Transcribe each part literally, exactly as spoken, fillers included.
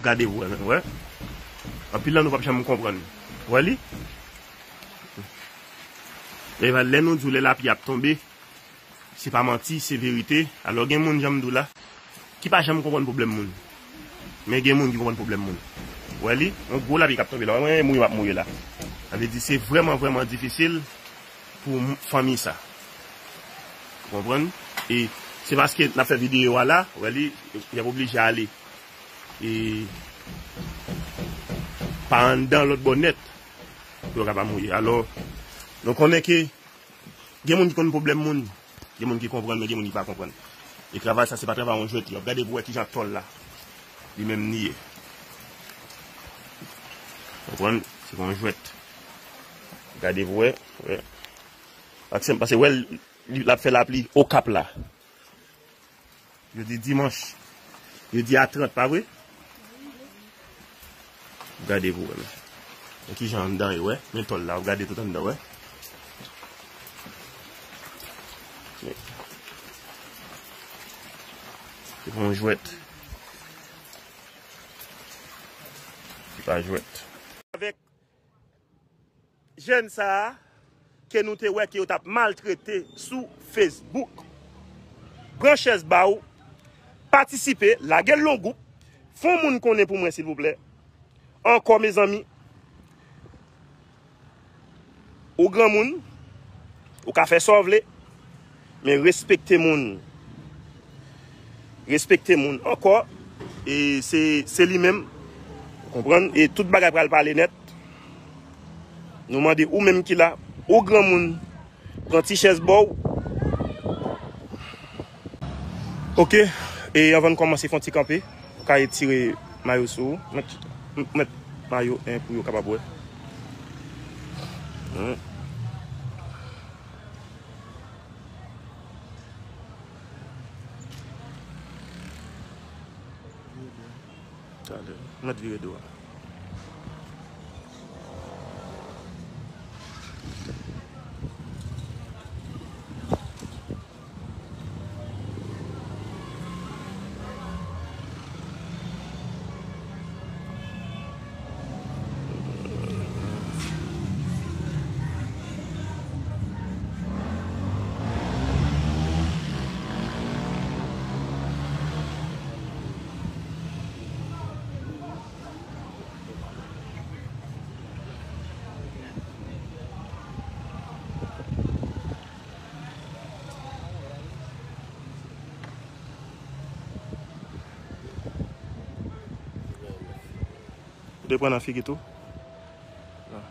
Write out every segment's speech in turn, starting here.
Gade pou wè, wè. Anpil nan nou p ap janm konprann. Wè li? Epa lè nou di w lè lapli ap tonbe, se pa manti, se verite. Alò gen moun, jan m di w la, ki pa janm konprann pwoblèm moun. Men gen moun ki konprann pwoblèm moun. Wè li? Yon gwo lapli k ap tonbe la. Wè mwen mouye m ap mouye la. Sa vle di se vrèman, vrèman difisil pou m- fanmi sa. Ou konprann? E se paske n ap fè videyo a la, wè li, y ap oblije ale. E pa anndan lòt bò nèt pou yo kapab mouye. Alò, nou konnen ke gen moun ki konn pwoblèm moun, gen moun ki konprann, men gen moun ki pa konprann. E travay sa, se pa travay yon jwèt li. W ap gade pou wè kijan tòl la, li menm li ye. Konprann? Se pa yon jwèt. Gade pou wè, wè. Ak sen- paske wè, l- l ap fè lapli Okap la. Yo di dimanch. Yo di a trant, pa vre? Gade pou wè, men. Men kijan anndan ye, wè. Men tòl la, w gade tout anndan, wè. Se pa yon jwèt. Se pa jwèt. Avèk jèn sa a ke nou te wè ke yo t ap maltrete sou Facebook. Pran chèz ba w, patisipe, lage l nan gwoup, fè yon moun konnen pou mwen, silvouplè. Ankò, mezanmi, ou granmoun, ou ka fè sa w vle, men respekte moun. Respekte moun. Ankò, e se, se li menm. Ou konprann? E tout bagay pral pale nèt. Nou mande ou menm ki la, ou granmoun, pran ti chèz ba w. Oke, e anvan n kòmanse, fè yon ti kanpe. Ou ka retire mayo sou ou. Mèt, mèt mayo en pou yo kapab wè. Hmm. Talè. Mèt vire do a. Ou te pran nan figi tou? Non.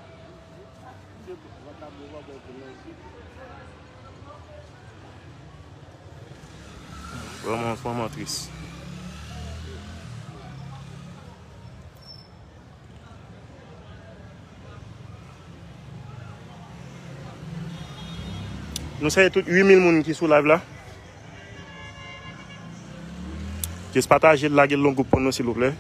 Vrèman, vrèman tris. Nou salye tout uit mil moun ki sou live la. Jis pataje l, lage l nan gwoup pou nou, silvouplè.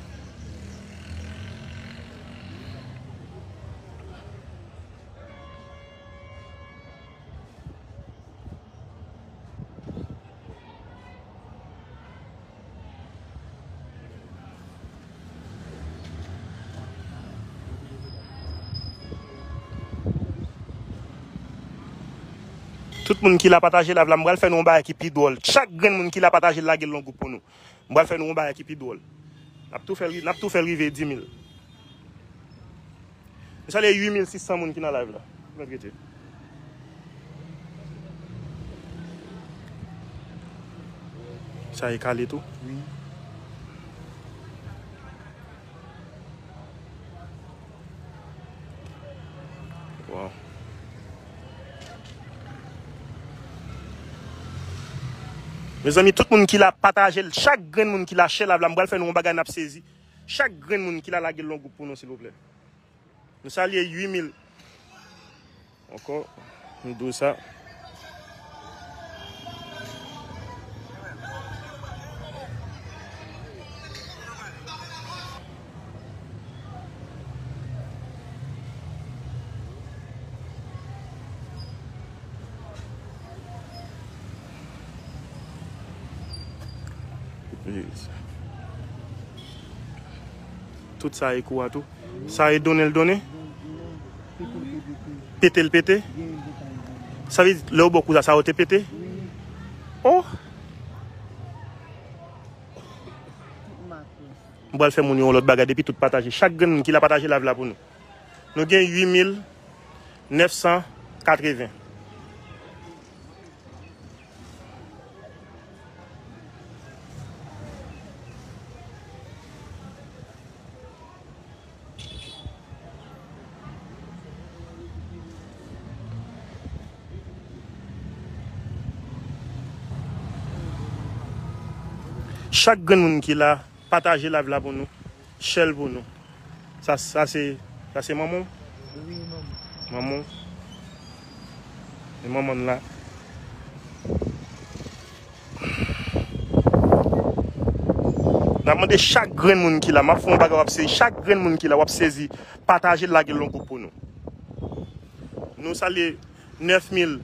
Tout moun ki la pataje live la, m pral fè nou yon bagay ki pi dwòl. Chak grenn moun ki la pataje l, lage l nan gwoup pou nou. M pral fè nou yon bagay ki pi dwòl. N ap tou fè l, n ap tou fè l rive dis mil. Nou salye uit mil sis san moun ki nan live la. Mèt rete. Sa e kale tou? Wi. Wow. Mezanmi, tout moun ki la, pataje l. Chak grenn moun ki la, share live la. M pral fè nou yon bagay n ap sezi. Chak grenn moun ki la, lage l nan gwoup pou nou, silvouplè. Nou salye uit mil. Ankò, nou di w sa. Tout sa e kou a tou. Sa e donnen l donnen? Pete l pete? Sa vle di, lè yo ba w kou sa, sa yo te pete? Oh! M pral fè moun yo yon lòt bagay depi tout pataje. Chak grenn moun ki la pataje live la pou nou. Nou gen uit mil nèf san katreven. Chak grenn moun ki la, pataje live la pou nou. Share l pou nou. Sa, sa se, sa se manman w? Wi, manman. Manman w? E manman l la. N ap mande chak grenn moun ki la, m ap fè yon bagay w ap sezi. Chak grenn moun ki la, w ap sezi. Pataje l, lage l nan gwoup pou nou. Nou salye nèf mil,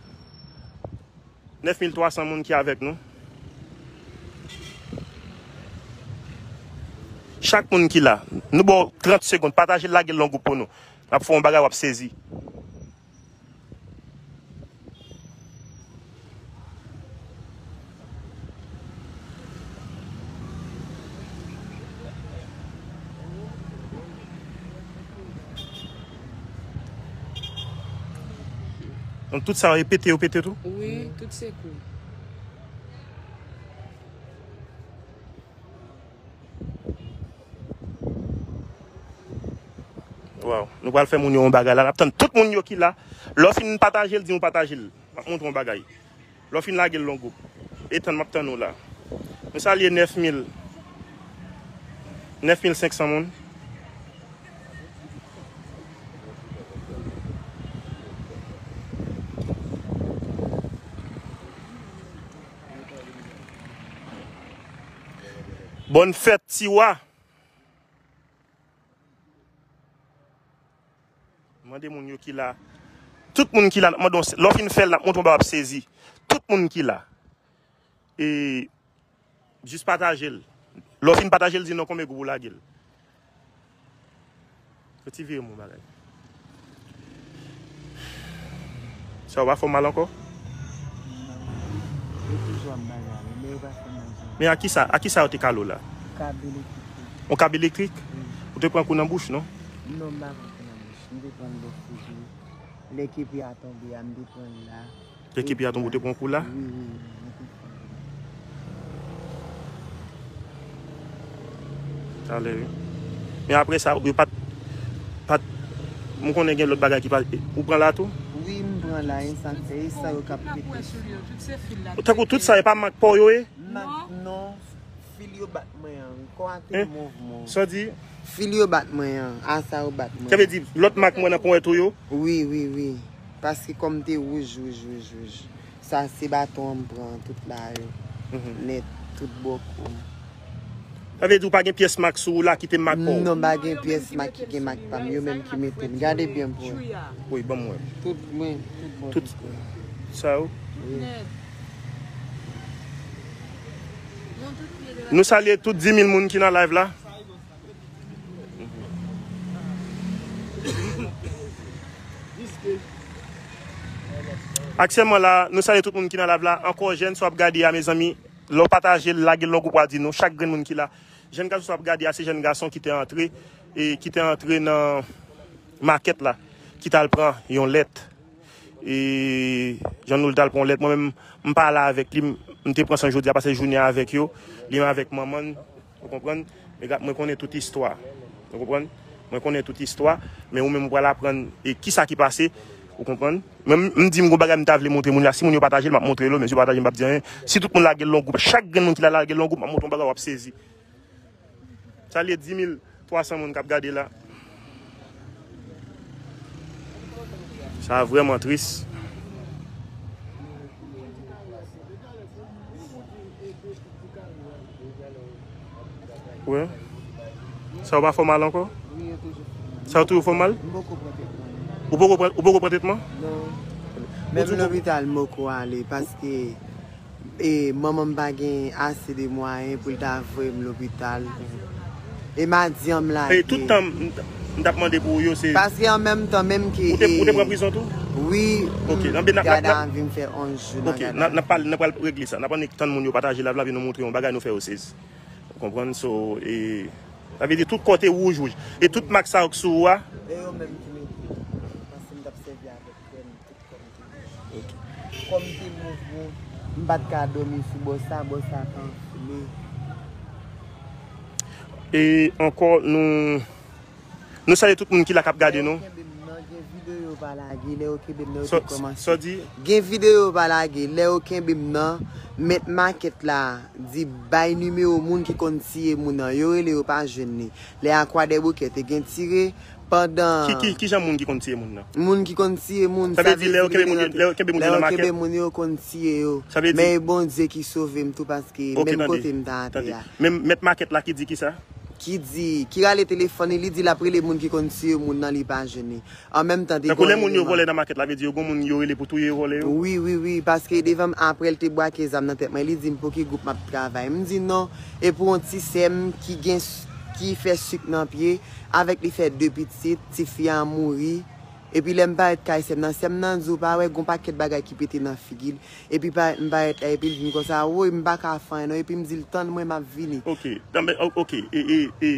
nèf mil twa san moun ki avèk nou. Chak moun ki la, nou ba w trant segonn, pataje l, lage l nan gwoup pou nou. N ap fè yon bagay w ap sezi. Donk, tout sa yo pete, yo pete tou? Wi, tout se kou. Waw, nou pral fè moun yo yon bagay la. N ap tann tout moun yo ki la. Lè w fin pataje l, di nou pataje l. M ap montre yon bagay. Lè w fin lage l nan gwoup. E tann, m ap tann ou la. Nou salye nèf mil, nèf mil senk san moun. Bòn fèt, Tiwa. Mande moun yo ki la. Tout moun ki la, n ap mande w, lè w fin fè l, n ap montre w bagay w ap sezi. Tout moun ki la. E jis pataje l. Lè w fin pataje l, di non konbyen gwoup ou lage l. Fò ti vire m yon bagay. Sa yo pa fè w mal ankò? Non. Yo toujou ap bay mal, men yo pa fè mal jan. Men a kisa, a kisa yo te kale w la? Kab elektrik. Yon kab elektrik? Wi. Ou te pran kou nan bouch, non? Non, m pa pran kou nan bouch. M te pran l bò figi. Lè kepi a tonbe a, m te pran l la. Lè kepi a tonbe, ou te pran kou la? Wi, wi, wi, mwen te pran kou la. Talè, wi. Men apre sa, yo pa t, pa t, m konnen gen lòt bagay ki pa, ou pran la tou? Wi, m pran la, e sa k fè, e sa yo k ap pete. Tankou tout sa, e pa mak pa w yo ye? Mak, non. Fil yo bat mwen an, wi. Kò a te move, move. Sa w di? Fil yo bat mwen an, a sa yo bat mwen an. Sa vle di, lòt mak mwen nan ponyèt ou yo? Wi, wi, wi. Paske kò m te wouj, wouj, wouj, wouj. Sa se baton an m pran tout la yo. Mhm. Nèt, tout bò kou m. Sa vle di ou pa gen pyès mak sou ou la ki te mak pa w? Non, m pa gen pyès mak ki gen mak pa m. Yo menm ki mete m. Gade byen pou wè. Wi, ban m wè. Tout mwen, tout bò. Tout sa yo? Wi. Nou salye tout dis mil moun ki nan live la. Aktyèlman la, nou salye tout moun ki nan live la. Ankò jèn, sa w ap gade a, mezanmi, lè w pataje l, lage l nan gwoup, w a di nou, chak grenn moun ki la. Jèn gason sa w ap gade a, se jèn gason ki te antre, e ki te antre nan makèt la, ki t al pran yon lèt. E jan nou l t al pran yon lèt, mwen menm, m pale avèk li, m, m te pran san jodi a, pase jounen avèk yo, li menm avèk manman l, ou konprann? Men gad, mwen konnen tout istwa, ou konprann? Mwen konnen tout istwa, men ou menm ou pral aprann e kisa ki pase, ou konprann? Mwen, m, m di m gon bagay m ta vle montre moun la, si moun yo pataje l, m ap montre l, men si yo pataje l, m p ap di anyen. Si tout moun lage l nan gwoup, chak grenn moun ki la lage l nan gwoup, m ap montre yon bagay w ap sezi. Salye dis mil twa san moun k ap gade la. Sa vrèman tris. Wi. Sa w pa fè w mal ankò? Wi, yo toujou fè m mal. Sa w toujou fè w mal? M poko pran tretman. Ou poko pran, ou poko pran tretman? Non. Menm lopital m poko ale paske E manman m pa gen ase de mwayen pou l ta voye m lopital. E madi an m lage. E tout tan m, m t ap mande pou ou yo, se... Paske an menm tan, menm ke... Ou te, ou te pran prizon tou? Wi, Ok, nan, nan, gada nan, an vin fè onz jou nan Ok, gada. N ap, n ap pale, n ap pral regle sa. N ap annik tann moun yo pataje live la, vin nou montre yon bagay nou fè yo sezi. Ou konprann? So, e, sa vle di tout kò te wouj wouj. E tout mak sa yo k sou ou a? E yo menm ki mete. Paske m t ap sèvi avèk krèm, tout kò m te wouj. Kò m te wouj wouj, m pa t ka dòmi sou bò sa, bò sa t anfle. E ankò, nou, nou salye tout moun ki la k ap gade nou. Kenbe m nan, gen videyo pa lage, lè yo kenbe m nan, yo Sa, te kòmanse. Sa w di? Gen videyo pa lage, lè yo kenbe m nan, mèt makèt la di bay nimewo moun ki konn tiye moun nan, yo rele yo pa jwenn li. Lè a Kwadèboukè te gen tire, pandan... Ki, ki, ki jan moun ki konn tiye moun nan? Moun ki konn tiye moun, Sa vle di, lè yo kenbe moun yo, lè yo kenbe moun yo nan makèt? Moun yo konn tiye yo. Sa vle di... Men e Bondye ki sove m tou, paske Ok, menm tande, kote m ta atè tande. A. Men mèt makèt la ki di ki sa? Ki di, ki rale telefòn li, li di l ap rele moun ki konn tiye moun nan, li pa jwenn li. An menm tan, te Tankou lè gen moun yo eleman. Vòlè nan makèt la, vle di yo gon moun yo rele pou touye yo, vòlè yo? Wi, wi, wi, paske devan m, apre l te bwake zam nan tèt mwen, li di m pou ki gwoup m ap travay. M di non, e pou yon ti sè m ki gen s- ki fè sik nan pye, avèk li fè de pitit, tifi a mouri. Epi lè m parèt kay sè m nan, sè m nan di w pa wè gon pakèt bagay ki pete nan figi l. Epi parèt m parèt la, epi l di m konsa, woy, m pa ka fè anyen non. Epi m di l tann mwen, m ap vini. Ok, nan, men, o- ok, e, e, e,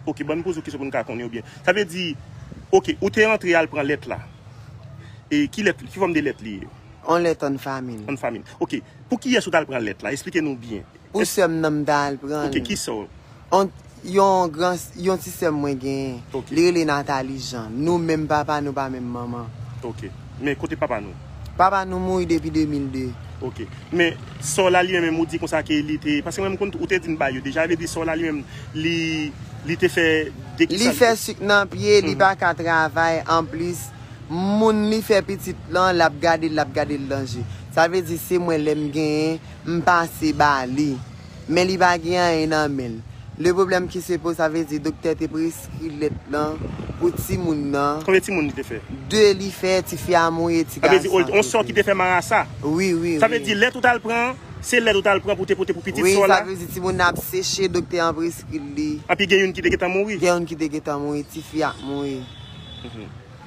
ok, ban m poze w kesyon pou n ka konnen yo byen. Sa vle di, ok, ou te rantre al pran lèt la. E ki lèt, ki fòm de lèt li ye? On lèt an famin. An famin. Ok, pou kiyès ou t al pran lèt la? Esplike nou byen. Pou sè m nan m ta al pran Ok, l. Ki sè w? On, yon gran, yon ti sè m mwen genyen. Ok. Li rele Nathalie Jean. Nou menm papa, nou pa menm manman. Ok. Men kote papa nou? Papa nou mouri depi de mil de. Ok. Men sè w la li menm, ou di konsa ke li te, paske mwen m konn ou te di m ba yo deja, vle di sè w la li menm, li, li te fè dekisaj. Li fè sik nan pye, li pa ka travay. Anplis, moun li fè pitit lan, l ap gade l, l ap gade l nan je. Sa vle di se mwen, lè m genyen, m pase ba li. Men li pa gen anyen nan men l. Le pwoblèm ki se poze, sa vle di doktè te preskri lèt lan pou timoun nan. Konbyen timoun li te fè? De li fè, tifi a mouri, ti Sa vle di gason an on sè w ki te fè marasa. Wi, wi, Sa vle wi. Di lèt ou t al pran, se lèt ou t al pran pou te pote pou pitit Wi, sè w sa la. Vle di timoun nan ap seche, doktè an preskri li. Epi gen youn ki te gentan mouri. Gen youn ki te gentan mouri, tifi a mouri.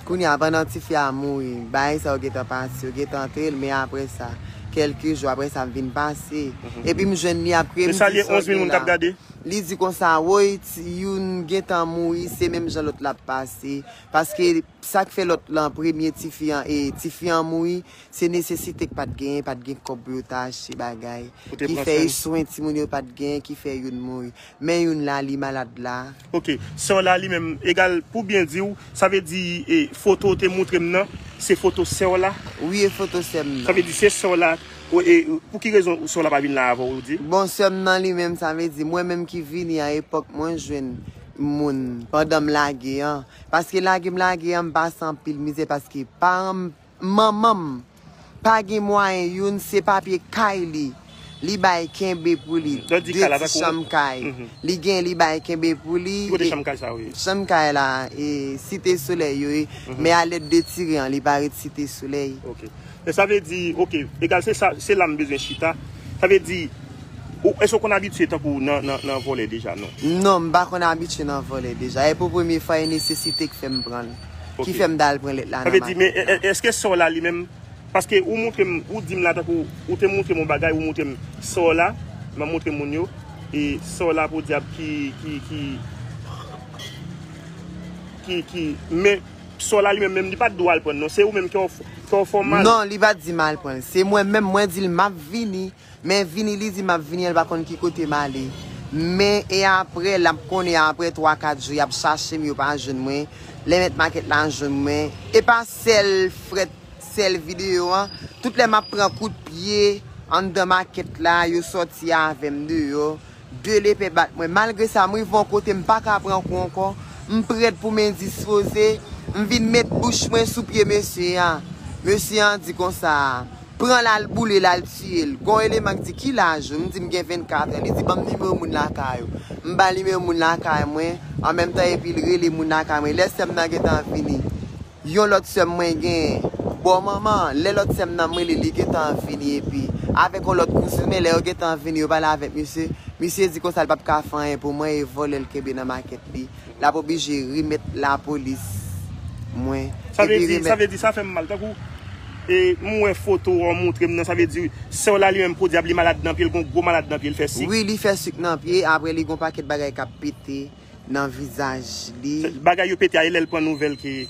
Kounye a, pandan tifi a mouri, bagay sa yo gentan pase, yo gentan antre l, men apre sa, kèlke jou apre sa, m vin pase. Epi m jwenn li ap kriye, Men sa li ye onz mil moun k ap gade. Li di konsa, woy, ti- youn gentan mouri, se menm jan lòt la ap pase. Paske sa k fè lòt lan, premye tifi an, e tifi an mouri, se nesesite k pa t genyen, pa t gen kòb pou yo ta achte bagay. Pou te Ki pran fè swen. Swen timoun yo pa t genyen, ki fè youn mouri. Men youn la, li malad la. Ok, sè w la li menm, egal pou byen di w, sa vle di e, foto w te montre m nan, se foto sè w la. Wi, e foto sè m Sa nan. Vle di se sè w la. O, e, pou ki rezon sè w la pa vin la avè w, ou di? Bon, sè m nan li menm, sa vle di mwen menm ki vini a epòk mwen jwenn moun pandan m lage an. Paske lage m lage an, m pase anpil mizè paske paran m, manman m, pa gen mwayen youn, se papye kay li. Li bay kenbe pou li. Lè w di De kay la, ti tankou chanm kay. Mhm. Li gen, li bay kenbe pou li. Ki kote E- chanm kay sa yo ye? Chanm kay la, e, Site Solèy yo ye. Men a lèt de tire an, li parèt Site Solèy. Ok. Men sa vle di, ok, egal se sa, se la m bezwen chita. Sa vle di, ou, èske w konn abitye tankou nan, nan, nan vòlè deja, non? Non, m pa konn abitye nan vòlè deja. E pou premye fwa, e nesesite k fè m pran l. Ki Ok. Fè m t al pran lèt la Sa nan vle di, men makèt e- la. E- èske sè w la li menm, paske ou montre m, ou di m la tankou, ou te montre m yon bagay, ou montre m sè w la, m ap montre moun yo, e sè w la pou dyab ki, ki, ki, ki, ki, men sè w la li menm, menm li pa t di w al pran l, non, se ou menm ki w, ki w fè w mal. Non, li pa t di m al pran l. Se mwen menm, mwen di l m ap vini. Men vini, li di m ap vini, an l pa konn ki kote m ale. Men e apre, l ap konnen apre twa, kat jou, y ap chache m, yo pa jwenn mwen. Lè mèt makèt la jwenn mwen. E pa sèl frèt, sèl videyo an. Tout lè m ap pran kout pye anndan makèt la, yo sòti avè m deyò. De lepè bat mwen. Malgre sa, m rive yon kote m pa ka pran kou ankò. M prèt pou m endispoze. M vin met bouch mwen sou pye mesye a. Mesye a di konsa, pran l al boule l, al tiye l. Gon eleman k di ki laj ou? M di m gen vennkat an. Li di ban m nimewo moun lakay ou. M ba l nimewo moun lakay mwen. An menm tan epi l rele moun lakay mwen. Lè sè m nan gentan vini. Yon lòt sè m mwen gen, Bon, manman, lè lòt sè m nan m rele, li gentan vini, epi avèk yon lòt kouzin, men lè yo gentan vini, yo pale avèk misye, misye di konsa l p ap ka fè anyen pou mwen, e vòlè l kenbe nan makèt li. L ap oblije remèt lapolis mwen. Sa vle Epi di, sa remèt vle di, sa fè m mal. Tankou, e, m wè foto w moutre m nan, sa vle di, sè w la li menm podyab, li malad nan pye, l gon gwo malad nan pye, l fè sik. Wi, li fè sik nan pye, apre li gon pakèt bagay k ap pete nan vizaj li. Se bagay yo pete a, e lè l pran nouvèl ke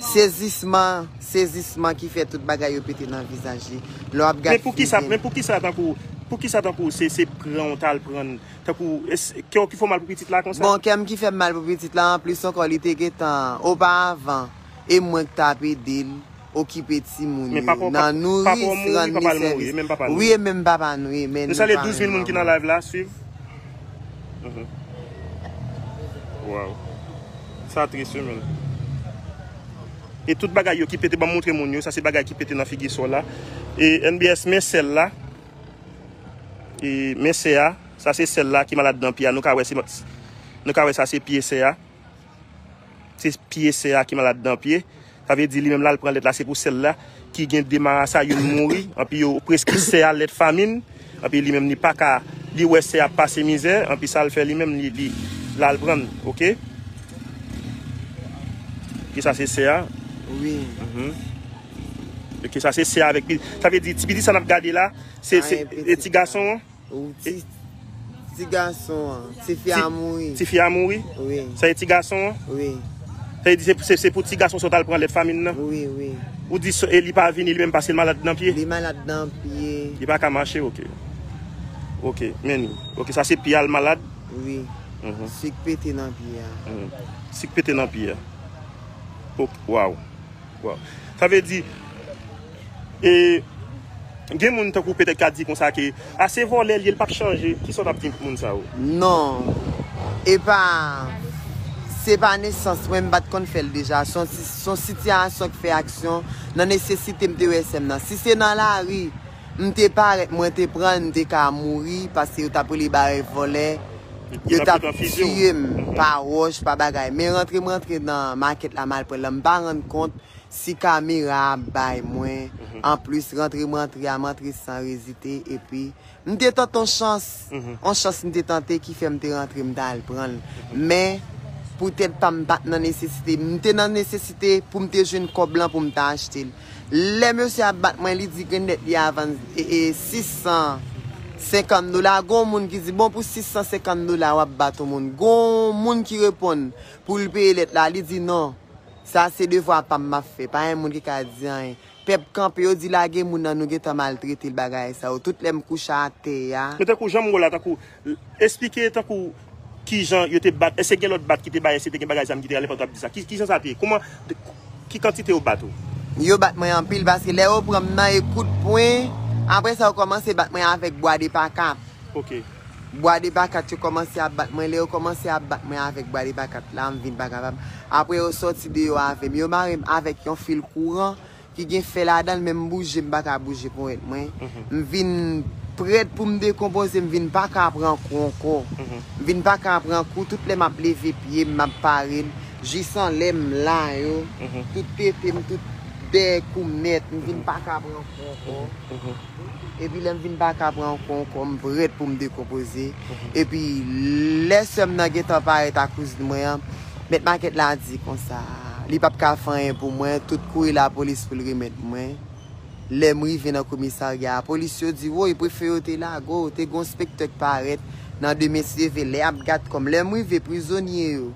Sezisman, sezisman ki fè tout bagay yo pete nan vizaj li. Lè w ap Men gad pou kisa, fizyèm. men pou kisa tankou, pou kisa tankou se, se pran w t al pran, tankou, es, kè w ki fè w mal pou pitit la konsa? Bon, kè m ki fè m mal pou pitit la, anplis ankò, li te gentan, oparavan, e mwen k t ap ede l okipe timoun Men yo, papa w, nan papa w nouri, mouri, rann papa l nesèvis. mouri, e menm papa l Wi, mouri. e menm papa nou ye, men Nou nou salye pa douz mil menm moun ki nan manman. live la, swiv. Mhm. Wow. Sa tris, wi, men. E tout bagay yo ki pete, ban m montre moun yo, sa se bagay ki pete nan figi sè w la. E N B S, men sè l la. E men sè a, sa se sè l la ki malad nan pye a. Nou ka wè se, nou ka wè sa se pye sè a. Se pye sè a ki malad nan pye. Sa vle di li menm la, l pran lèt la, se pou sè l la ki gen de marasa, youn mouri. Anpi yo preskri sè a lèt famin. Anpi li menm li pa ka, li wè sè a ap pase mizè. Anpi sa l fè li menm, li, li, l al pran, oke? Ki sa se sè a? Wi. Mhm. Oke, sa se sè a avèk pi-, sa vle di ti pitit sa n ap gade la, se, Sa se, e e pitit ti la. gason an? Ou ti, ti gason an, ti fi a mouri. Ti fi a mouri? Wi. Sa e ti gason an? Wi. Sa e di se, se, se pou ti gason sa w t al pran lèt famin nan? Wi, wi. Ou di so, e li pa vini li menm paske l malad nan pye? Li malad nan pye. Li pa ka mache, oke. Oke, men li. Oke, sa se pye a l malad? Wi. Mhm. Sik pete nan pye a. Mhm. Sik pete nan pye a. Ok, waw. Waw. Sa vle di, e, gen moun tankou petèt ka di konsa ke, a se vòlè l ye, l p ap chanje. Kisa w t ap di moun sa yo? Non. E pa, se pa nesans mwen, m pa t konn fè l deja. Se yon si-, se yon sitiyasyon k fè aksyon nan nesesite m te wè sè m nan. Si se nan lari, m te parèt, mwen te pran l, m te ka mouri, paske yo t ap rele bagay vòlè. Yo t ap tiye m pa wòch, pa bagay. Men rantre m rantre nan makèt la, m al pran l la, m pa rann kont si kamera a bay mwen. Mhm. Anplis, rantre m rantre a, m antre san ezite, epi m te tante yon chans, Mhm. yon chans m te tante ki fè m te rantre, m t al pran l. Mhm. Men, poutèt pa m pa t nan nesesite, m te nan nesesite pou m te jwenn kòb lan pou m ta achte l. Lè mesye ap bat mwen, li di grenn lèt li a vann, e, e, sis san senkant dola. Gon moun ki di, bon, pou sis san senkant dola, w ap bat yon moun. Gon moun ki reponn pou l peye lèt la, li di, non, sa se devwa pa m m ap fè. Pa gen moun ki ka di anyen. Pèp kanpe, yo di lage moun nan, nou gentan maltrete l, bagay sa yo. Tout lè m kouche atè a. Men tankou jan m wè w la, tankou, esplike tankou kijan yo te bat, èske gen lòt bat ki te bay, èske te gen bagay zam ki te ale pandan w ap di sa? Ki, kijan sa te ye? Kòman, ki kantite yo bat ou? Yo bat mwen anpil paske lè yo pran m nan e kout pwen, apre sa yo kòmanse bat mwen avèk bwa de pakat. Ok. Bwa de pakat yo kòmanse ap bat mwen, lè yo kòmanse ap bat mwen avèk bwa de pakat la, m vin pa kapab. Apre yo sòti deyò avè m, yo mare m avèk yon fil kouran ki gen fè ladan l, men m bouje, m pa ka bouje ponyèt mwen. Mhm. M vin prèt pou m dekonpoze, m vin pa ka pran kou ankò. Mhm. M vin pa ka pran kou, tout lè m ap leve pye m, m ap pare l, jis anlè m la yo, Mhm. tout tete m, tout dèyè kou m nèt, m vin Mhm. pa ka pran kou ankò. Mhm. Mhm. Epi lè m vin pa ka pran kou ankò, m prèt pou m dekonpoze. Mhm. Epi lè sè m nan gentan parèt ak kouzin mwen an, mèt makèt la di konsa, li p ap ka fè anyen pou mwen, tout kouri lapolis pou l remèt mwen. Lè m rive nan komisarya a, polis yo di, woy, prefe yo te lage w, te gen yon enspektè k parèt nan de men seve lè y ap gad kò m. Lè m rive, prizonye yo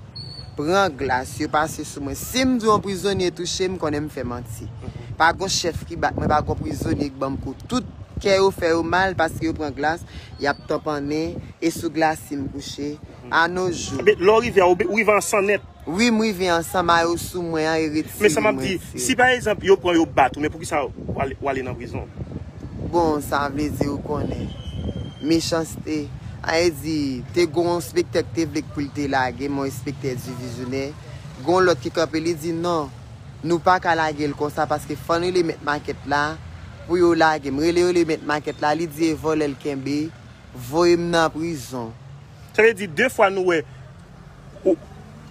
pran glas, yo pase sou mwen. Si m di yon prizonye touche m, konnen m fè manti. Pa gon chèf ki bat mwen, pa gon prizonye ki ban m kou. Tout kè yo fè yo mal paske yo pran glas, y ap tanpannen, e sou glasi m kouche. A no jou. Lè w rive a, ou be-, ou rive an san nèt. Wi, m rive an san, mayo sou mwen an, e retire Men sa m ap mwen di, si pa egzanp, yo pran yo bat ou, men poukisa w ale, w ale nan prizon? Bon, sa vle di ou konnen. Mechanste. A e di, te gon enspektè k te vle k pou l te lage m, yon enspektè divizyonè. Gon lòt ki kanpe, li di, non, nou pa ka lage l konsa, paske fò n rele mèt makèt la pou yo lage m. Rele, rele mèt makèt la, li di e vòlè l kenbe, voye m nan prizon. Sa vle di, de fwa nou wè, ou,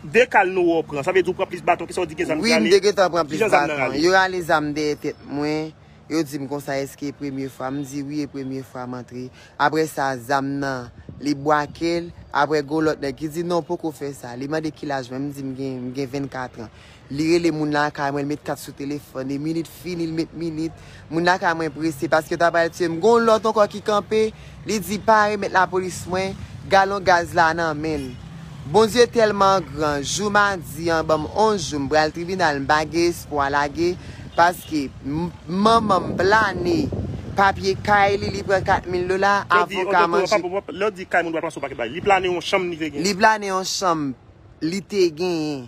De kal nou wè w pran, sa vle di w pran plis baton, kisa w di gen zam ki rale? Wi, m te gentan pran plis baton. Yo rale zam dèyè tèt mwen. Yo di m konsa, èske e premye fwa? M di wi, e premye fwa m antre. Apre sa, zam nan, li bwake l. Apre, gon lòt nèg ki di, non, poko fè sa. Li mande ki laj mwen, m di m gen, m gen vennkat an. Li rele moun lakay mwen, li met kat sou telefòn, e minit fini, li met minit. Moun lakay mwen prese, paske yo ta pral tiye m. Gon lòt ankò ki kanpe, li di, pa remèt lapolis mwen, galon gaz la nan men l. Bondye tèlman gran, jou madi an ban m onz jou, m pral tribinal, m pa gen espwa lage, paske m- Manman m plane papye kay li, li pran kat mil dola, avoka manje. Lè w di kay moun dwa pase yon pakèt bagay, li plane yon chanm li te gen. Li plane yon chanm li te genyen.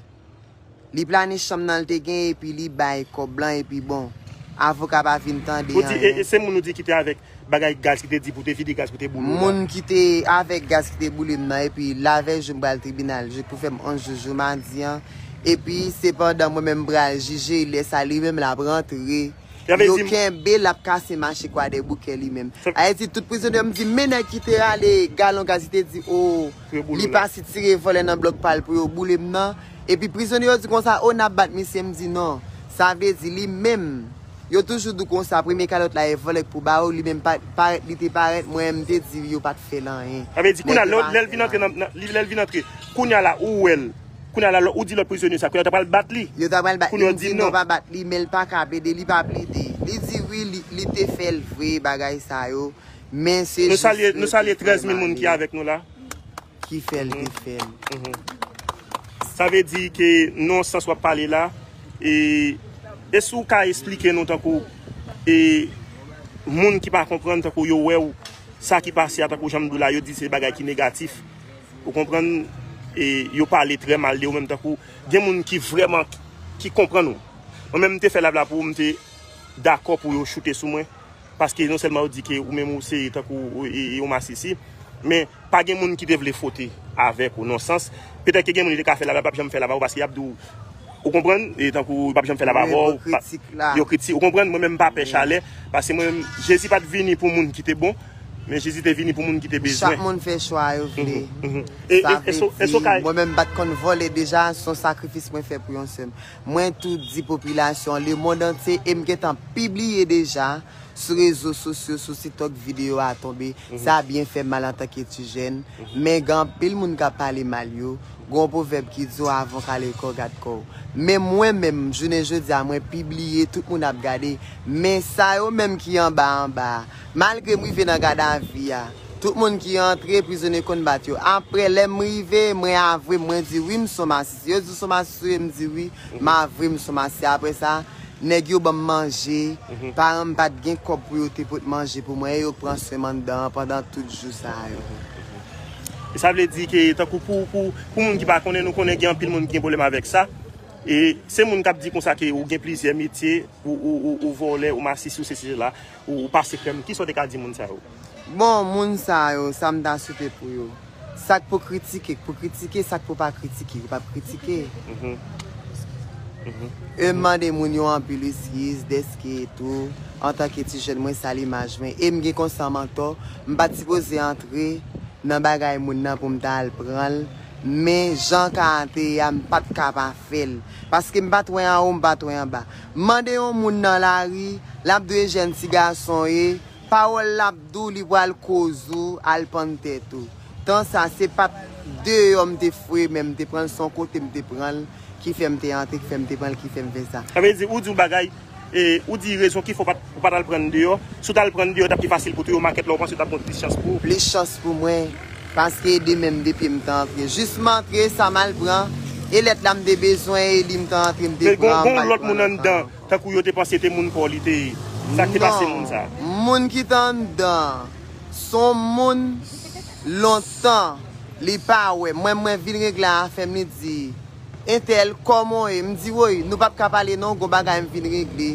Li plane chanm nan li te genyen, epi li bay kòb lan, epi bon, avoka pa vin tande anyen. E se moun ou di ki te avèk bagay gaz ki te di pou te vide gaz pou te boule w la? Moun ki te avèk gaz ki te boule m nan, epi lavèy jou m pral tribinal, pou fè m onz jou, jou madi an. Epi, sepandan, mwen menm m pral jije, lè sa li menm l ap rantre. Yo kenbe l ap kase mache Kwadèboukè li menm. Ayiti, tout prizonye yo, m di, men nèg ki te rale galon gaz, li te di, o, li pa sitire vòlè nan blòk pa l pou yo boule m nan. Epi prizonye yo di konsa, o, n ap bat misye, m di, non. Sa vle di, li menm, yo toujou di w konsa, premye kalòt la e vòlè k pou ba w, li menm pa- parèt, li te parèt, mwen, m te di yo pa t fè l anyen. Sa vle di, kounye a, lè l vin antre, lè l vin antre, kounye a la, ou wè l. Kounye a la, ou di lòt prizonye sa, kounye a yo ta pral bat li. Yo ta pral bat li, m di non, pa bat li, men l pa ka plede, li pa plede. Li di wi, li, li te fè l vre, bagay sa yo. Men se jis. Nou salye, nou salye trèz mil moun ki avèk nou la. Ki fè l, te fè l. Sa vle di ke nan yon sans w ap pale la, e, èske w ka esplike nou tankou, e, moun ki pa konprann, tankou yo wè w, sa ki pase a, tankou jan m di w la, yo di se bagay ki negatif. Ou konprann? E yo pale trè mal de ou menm tankou gen moun ki vrèman ki konprann ou. Mwen menm m te fè live la pou ou, m te dakò pou yo choute sou mwen. Paske non sèlman yo di ke ou menm ou se tankou ou- e- e- yon masisi, men pa gen moun ki te vle fwote avèk ou nan sans. Petèt ke gen moun ki te ka fè live la, p ap janm fè live avè w paske y ap di w, ou konprann? E tankou y p ap janm fè live avè w. Yo kritik, ou konprann? Mwen menm m pa pè chalè, paske mwen menm, Jezi pa t vini pou moun ki te bon, men Jezi te vini pou moun ki te bezwen. Chak moun fè chwa yo vle. Sa vle di, mwen menm m pa t konn vòlè deja, se yon sakrifis mwen fè pou yon sè m. Mwen tou di popilasyon, lemonn antye, e m gentan pibliye deja sou rezo sosyo, sou TikTok, videyo a tonbe. Sa byen fè m mal antanke ti jèn. Men gen anpil moun k ap pale mal yo. Gen yon pwovèb ki di w avan w kale kò w, gad kò w. Men mwen menm, jounen jodi a, mwen pibliye, tout moun ap gade. Men sa yo menm ki anba anba a, malgre m rive nan gadavi a, tout moun ki antre, prizonye konn bat yo. Apre, lè m rive, mwen avwe, mwen di wi, m se yon masisi. Yo di w se yon masisi w ye, m di wi, m avwe, m se yon masisi. Apre sa, nèg yo ban m manje. Paran m pa t gen kòb pou yo te pot manje pou mwen, e yo k pran swen m anndan an pandan tout jou sa yo. E sa vle di ke, tankou pou, pou, pou moun ki pa konnen, nou konnen gen anpil moun ki gen pwoblèm avèk sa. E se moun k ap di konsa ke ou gen plizyè metye, ou, ou, ou, ou vòlè, ou masisi, ou sesi, sela, ou, ou pase krèm. Kisa w te ka di moun sa yo? Bon, moun sa yo, sa m ta swete pou yo. Sa k pou kritike, k pou kritike, sa k pou pa kritike, yo p ap kritike. E m mande moun yo anpil eskiz, dèske tou, antanke ti jèn, mwen sal imaj mwen. E m gen konsa m antò, m pa t sipoze antre nan bagay moun nan pou m ta al pran l. Men jan ka te ye a, m pa t ka pa fè l. Paske m pa t wè anwo, m pa t wè anba. M mande yon moun nan lari, l ap di w e jèn ti gason w ye, pawòl l ap di w, li pral koz ou, al pann tèt ou. Tan sa, se pa t deyò m te foure men m te pran l, se yon kote m te pran l, ki fè m te antre, ki fè m te pran l, ki fè m fè sa. Sa vle di, ou di yon bagay, e, ou di rezon ki fè w pa t, ou pa t al pran l deyò. Si w t al pran l deyò, t ap pi fasil pou tou yo makèt la, ou panse w t ap gen plis chans pou ou? Plis chans pou mwen, paske e de men m, de pye m te antre. Jis m antre, sa m al pran, e lèt la m te bezwen, e li m te antre, m te pran, m pa t pran lòt tan. Tankou yo te panse te moun pa w li te ye. Sa k te pase moun sa? Non. Moun ki t anndan, se yon moun lontan li pa wè m. Mwen, mwen vin regle afè m, li di, entèl, kòman w ye? M di, woy, nou p ap ka pale non, gon bagay m vin regle.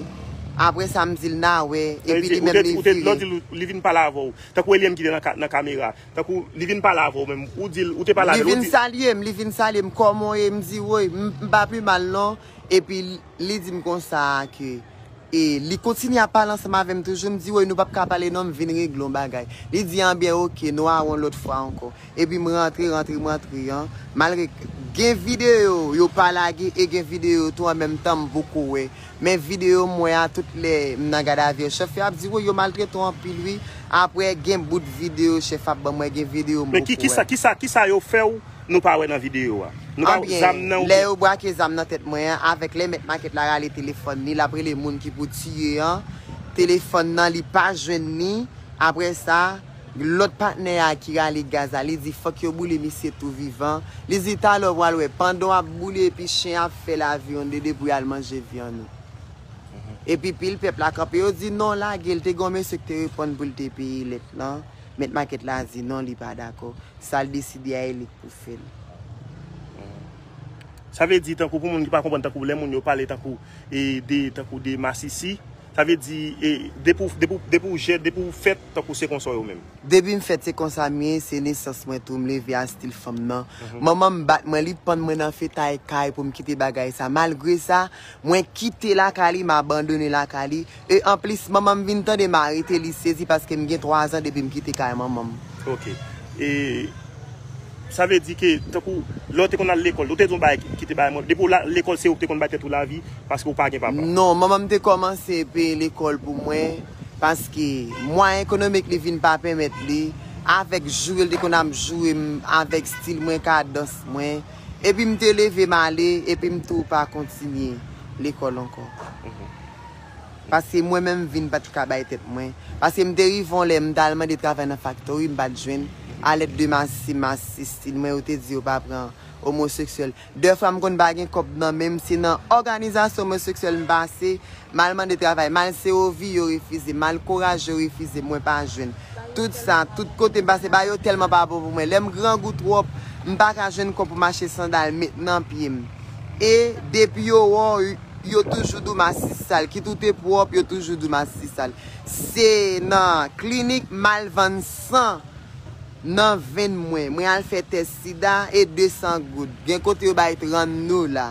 Apre sa, m di l, n a wè. Epi li menm, li vire. Lè w di l, li vin pale avè w. Tankou e li menm ki te nan ka-, nan kamera. Tankou li vin pale avè w menm. Ou di l, ou te pale avè l, ou di l. Li vin salye m, li vin salye m, kòman w ye? M di, woy, m, m pa pi mal non. Epi li di m konsa ke E li kontinye ap pale ansanm avè m toujou, m di, "Woy, nou p ap ka pale non, m vin regle yon bagay." Li di, "Anbyen, oke, nou a wè yon lòt fwa ankò." Epi m rantre, rantre, m rantre an. Malgre gen videyo yo pa lage e gen videyo tou an menm tan m poko wè. Men videyo m wè a, tout lè m nan gadavi, chèf yo ap di, "Woy, yo maltrete w anpil wi." Apre, gen bout videyo chèf ap ban mwen, gen videyo m poko wè. Men ki, ki sa, ki sa, ki sa yo fè w nou pa wè nan videyo a? Nou pa, zam nan ou... Anbyen, lè yo brake zam nan tèt mwen an, avèk lè mèt makèt la rale telefòn li, l ap rele moun ki pou tiye an, telefòn nan, li pa jwenn li. Apre sa, lòt patnè a ki rale gaz la, li di fòk yo boule misye tou vivan. Li di talè w pral wè, pandan w ap boule epi chen ap fè lavi yon dede pou y al manje vyann ou. Epi pil pèp la kanpe, yo di non, lage l, te gen yon mesye ki te reponn pou l te peye lèt lan. Mèt makèt la di non, li pa dakò. Sa l deside a, e li k pou fè l. Sa vle di, tankou pou moun ki pa konprann, tankou lè moun yo pale tankou, e, de, tankou de masisi, sa vle di, e, depi w, depi w, depi w jèn, depi w fèt, tankou se konsa w ye ou menm. Depi m fèt, se konsa m ye, se nesans mwen tou, m leve a stil fanm nan. Manman m bat mwen, li pann mwen nan fetay kay pou m kite bagay sa. Malgre sa, mwen kite lakay li, m abandone lakay li. E anplis, manman m vin tande m arete, li sezi paske m gen twa zan depi m kite kay manman m. Ok. E sa vle di ke, tankou, lè w te konn al lekòl, ou te di yon bagay ki, ki te bay mwen, depi w al lekòl, se ou ki te konn bay tèt ou lavi, paske w pa gen papa. Non, manman m te kòmanse peye lekòl pou mwen, paske mwayen ekonomik li vin pa pèmèt li, avèk joure l te konn ap joure m, avèk stil mwen, kadans mwen, epi m te leve m ale, epi m tou pa kontinye lekòl ankò. Paske mwen menm vin pa t ka bay tèt mwen. Paske m te rive yon lè, m t al mande travay nan faktori, m pa t jwenn. Alèd de masisi, masisi stil mwen, yo te di yo pa pran omoseksyèl. Dèfwa m konn pa gen kòb nan men m, se nan òganizasyon omoseksyèl m pase, m al mande travay, m al Sewovi, yo refize, m al Kouraj, yo refize, mwen pa jwenn. Tout sa, tout kote m pase, bagay yo tèlman pa bon pou mwen. Lè m grangou twòp, m pa ka jwenn kòb pou m achte sandal met nan pye m. E depi yo wè w, yo toujou di w masisi sal. Kit ou te pwòp, yo toujou di w masisi sal. Se nan klinik m al vann san nan venn mwen. Mwen al fè tès sida e de san goud. Gen kote yo bay trant dola.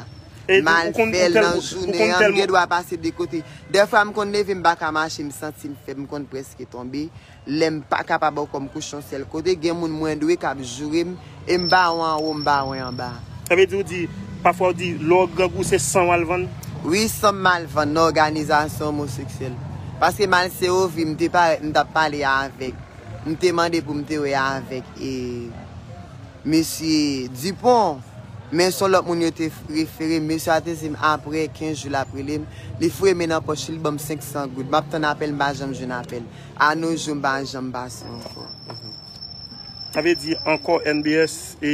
M al fè l nan jounen an, m gen dwa pase de kote. Dèfwa m konn leve, m pa ka mache, m santi m fèb, m konn prèske tonbe. Lè m pa kapab ankò, m kouche yon sèl kote, gen moun mwen dwe k ap joure m, e m pa wè anwo, m pa wè anba. Sa vle di ou di, pafwa ou di, lè w grangou se san w al vann? Wi, san m al vann nan òganizasyon omoseksyèl. Paske m al Sewovi, m te parèt, m t ap pale avèk, m te mande pou m te wè avèk, e, mesye Dupont. Men se yon lòt moun yo te refere m. Mesye a te di m apre kenz jou l ap rele m. Li foure men nan pòch li, li ban m senk san goud. M ap tann apèl, m pa janm jwenn apèl. Anojou, m pa janm pase ankò. Sa vle di ankò N B S, e,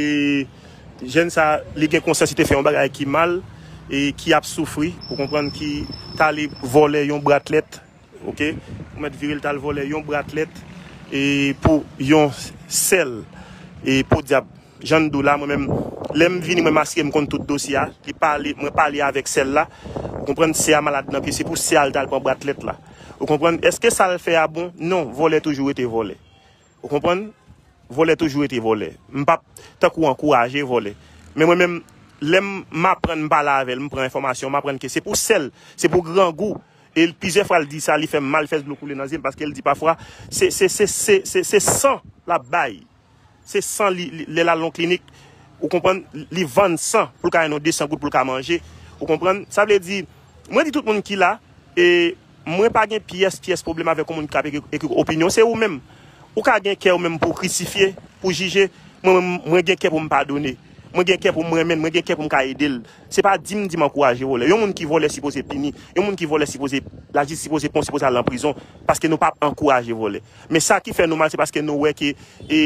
jèn sa, li gen konsyans, li te fè yon bagay ki mal, e ki ap soufri, ou konprann, ki t ale vòlè yon bratlèt, ok? Ou mèt vire l t al vòlè yon bratlèt, e pou yon sèl, e podyab. Jan n di w la, mwen menm, lè m vini, mwen maske, m konn tout dosye a. Li pale, mwen pale avèk sè l la. Ou konprann, sè a malad nan pye, se pou sè a l t al pran bratlèt la. Ou konprann? Èske sa l fè a bon? Non, vòlè toujou rete vòlè. Ou konprann? Vòlè toujou rete vòlè. M p ap tankou ankouraje vòlè. Men mwen menm, lè m aprann, m pale avè l, m pran enfòmasyon, m aprann ke se pou sè l, se pou grangou. E l, plizyè fwa l di sa, li fè m mal, li fè dlo koule nan zye m, paske l di pafwa, se, se, se, se, se, se san l ap bay. Se san li, li, lè l al nan klinik, ou konprann, li vann san pou l ka jwenn yon de san goud pou l ka manje. Ou konprann? Sa vle di, mwen di tout moun ki la, e mwen pa gen pyès, pyès pwoblèm avèk yon moun k ap ekri, ekri opinyon. Se ou menm. Ou ka gen kè ou menm pou w krisifye, pou w jije. Mwen, mwen, mwen gen kè pou m padone. Mwen gen kè pou m renmen l, mwen gen kè pou m ka ede l. Se pa di m, di m ankouraje vòlè. Yon moun ki vòlè sipoze pini. Yon moun ki vòlè sipoze, lajistis sipoze pran, sipoze al nan prizon. Paske nou p ap ankouraje vòlè. Men sa ki fè nou mal, se paske nou wè ke, e,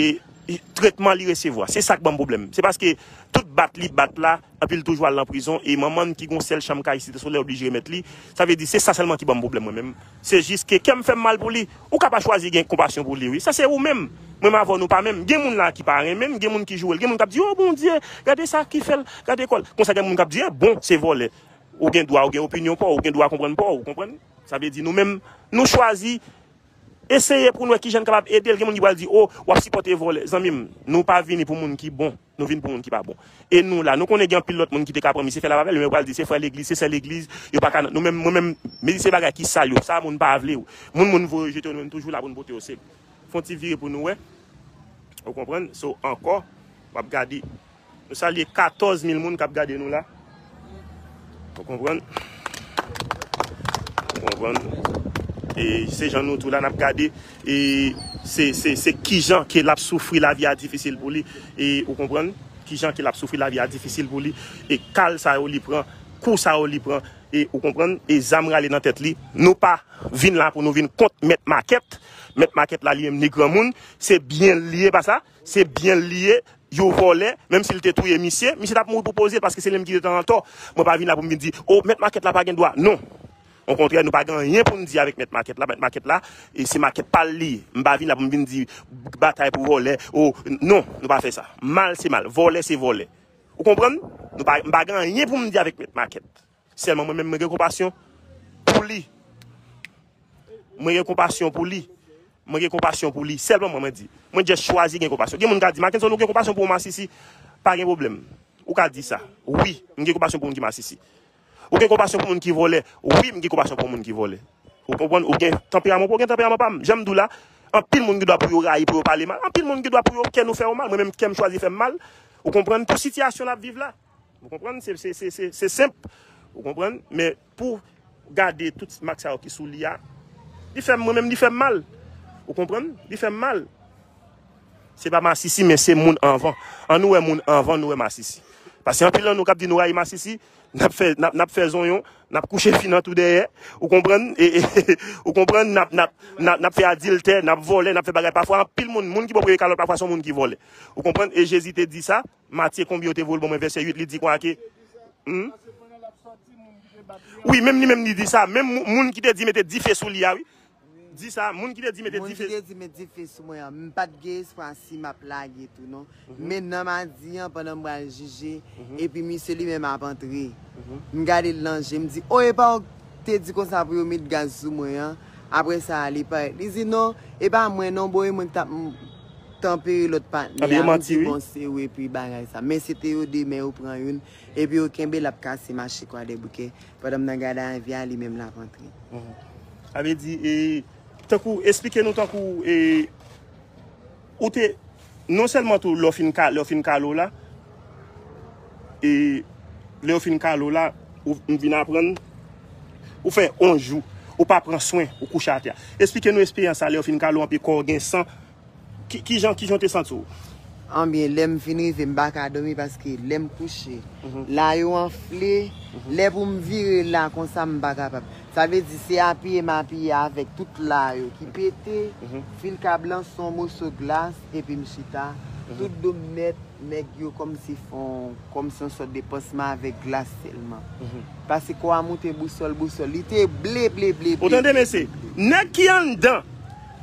tretman li resevwa. Se sa k ban m pwoblèm. Se paske tout bat li bat la, epi l toujou al nan prizon, e manman n ki gon sèl chanm kay Site Solèy oblije remèt li. Sa vle di, se sa sèlman ki ban m pwoblèm mwen menm. Se jis ke kè m fè m mal pou li. Ou ka pa chwazi gen konpasyon pou li, wi. Sa se ou menm. Mwen m avè w, nou pa menm. Gen moun la ki pa renmen n, gen moun ki joure l, gen moun k ap di, "O Bondye, gade sa ki fè l, gade kò l." Konsa gen moun k ap di, "E bon, se vòlè." Ou gen dwa, ou gen opinyon pa w, ou gen dwa konprann pa w, ou konprann? Sa vle di, nou menm, nou chwazi eseye pou n wè kijan n kapab ede l. Gen moun ki pral di, "O, w ap sipòte vòlè." Zanmi m, nou pa vini pou moun ki bon. Nou vin pou moun ki pa bon. E nou la, nou konnen gen anpil lòt moun ki te ka pran misye fè lapapèl, men yo pral di se frè legliz, se sè legliz, yo pa ka nan. Nou menm, mwen menm, men se bagay ki sal yo, sa moun pa vle yo. Moun, moun voye yo jete yo, nou menm toujou la pou n pote yo seri. Fè yon ti vire pou nou wè. Ou konprann? So, ankò, w ap gade. Nou salye katòz mil moun k ap gade nou la. Ou konprann? Ou konprann? E se jan nou tou la, n ap gade. E se, se, se kijan ke l ap soufri, lavi a difisil pou li. E ou konprann? Kijan ke l ap soufri, lavi a difisil pou li. E kal sa yo li pran, kou sa yo li pran. E ou konprann? E zam rale nan tèt li. Nou pa vin la pou nou vin kont mèt makèt. Mèt makèt la li menm ni granmoun. Se byen l li ye, pa sa? Se byen l li ye. Yo vòlè, menm si l te touye misye, misye t ap mouri pou poze l, paske se li menm ki te an tò. Mwen pa vin la pou m vin di, "O, mèt makèt la pa gen dwa." Non. Okontrè, nou pa gen anyen pou n di avèk mèt makèt la. Mèt makèt la, e se makèt pa l li ye. M pa vin la pou m vin di batay pou vòlè. O, non, nou pa fè sa. Mal se mal, vòlè se vòlè. Ou konprann? Nou pa, m pa gen anyen pou m di avèk mèt makèt. Sèlman mwen menm, mwen gen konpasyon pou li. Mwen gen konpasyon pou li. Mwen gen konpasyon pou li. Sèlman mwen, mwen di. Mwen just chwazi gen konpasyon. Gen moun ka di, "Mackenson, ou gen konpasyon pou masisi?" Pa gen pwoblèm. Ou ka di sa. Wi, m gen konpasyon pou moun ki masisi. Ou gen konpasyon pou moun ki vòlè? Wi, m gen konpasyon pou moun ki vòlè. Ou konprann? Ou gen tanperaman pou, ou gen tanperaman pa m. Jan m di w la, anpil moun gen dwa pou yo rayi, pou yo pale mal. Anpil moun gen dwa pou yo kè nou fè yo mal. Mwen menm, kè m chwazi fè m mal. Ou konprann? Pou sitiyasyon n ap viv la. Ou konprann? Se, se, se, se, se senp. Ou konprann? Men pou gade tout mak sa yo ki sou li a, li fè m, mwen menm, li fè m mal. Ou konprann? Li fè m mal. Se pa masisi, men se moun anvan. An nou wè moun anvan, nou wè masisi. Paske anpil nan nou k ap di nou rayi masisi, n ap fè, n ap, n ap fè zonyon, n ap kouche fi nan tou dèyè. Ou konprann? E, e, ou konprann? N ap, n ap, n ap, n ap fè adiltè, n ap vòlè, n ap fè bagay. Pafwa, anpil moun, moun ki pran premye kalòt, pafwa, se yon moun ki vòlè. Ou konprann? E Jezi te di sa. Matye, konbyen ou te voye l ban mwen? Vèsè uit, li di konsa ke, hmm? Wi, menm li menm li di sa. Menm mou-, moun ki te di mete dife sou li a, wi. Di sa, moun ki te di mete dife. Moun ki te di met dife sou mwen an, m pa t gen espwa si m ap lage tou, non. Mhm. Men nan madi an, pandan m pral jije, mhm, epi misye li menm ap antre. Mhm. M gade l nan je, m di, "O, e pa ou k te di konsa pou yo met gaz sou mwen an?" Apre sa, li parèt, li di, "Non, e pa mwen non, bro, e mwen k t ap m-, tanpere lòt patnè a." M di, "Bon, se ou epi bagay sa." Men se te yo de, men yo pran youn, epi yo kenbe l ap kase mache Kwadèboukè. Pandan m nan gade avyon an, li menm l ap antre. Mhm. Sa vle di, e, tankou, esplike nou tankou, e, ou te, non sèlman tou, lè w fin ka, lè w fin kale w la, e, lè w fin kale w la, ou, m vin aprann, ou fè yon jou, ou pa pran swen, ou kouche atè. Esplike nou esperyans sa, lè w fin kale w, anpi kò w gen san, Ki, kijan, kijan w te santi w? Anbyen, lè m fin rive, m pa ka dòmi paske lè m kouche, mhm, layo anfle. Mhm. Lè pou m vire la konsa, m pa kapab. Sa vle di, se apiye m apiye avèk tout layo ki pete, mhm, fil kab lan, se yon moso glas, epi m chita. Mhm. Tout do m nèt, nèg yo kòmsi fè yon, kòmsi yon sòt de pansman avèk glas sèlman. Mhm. Pase kò a moute bousòl, bousòl. Li te ble, ble, ble, ble. Ou tande, mesye? Nèg ki anndan,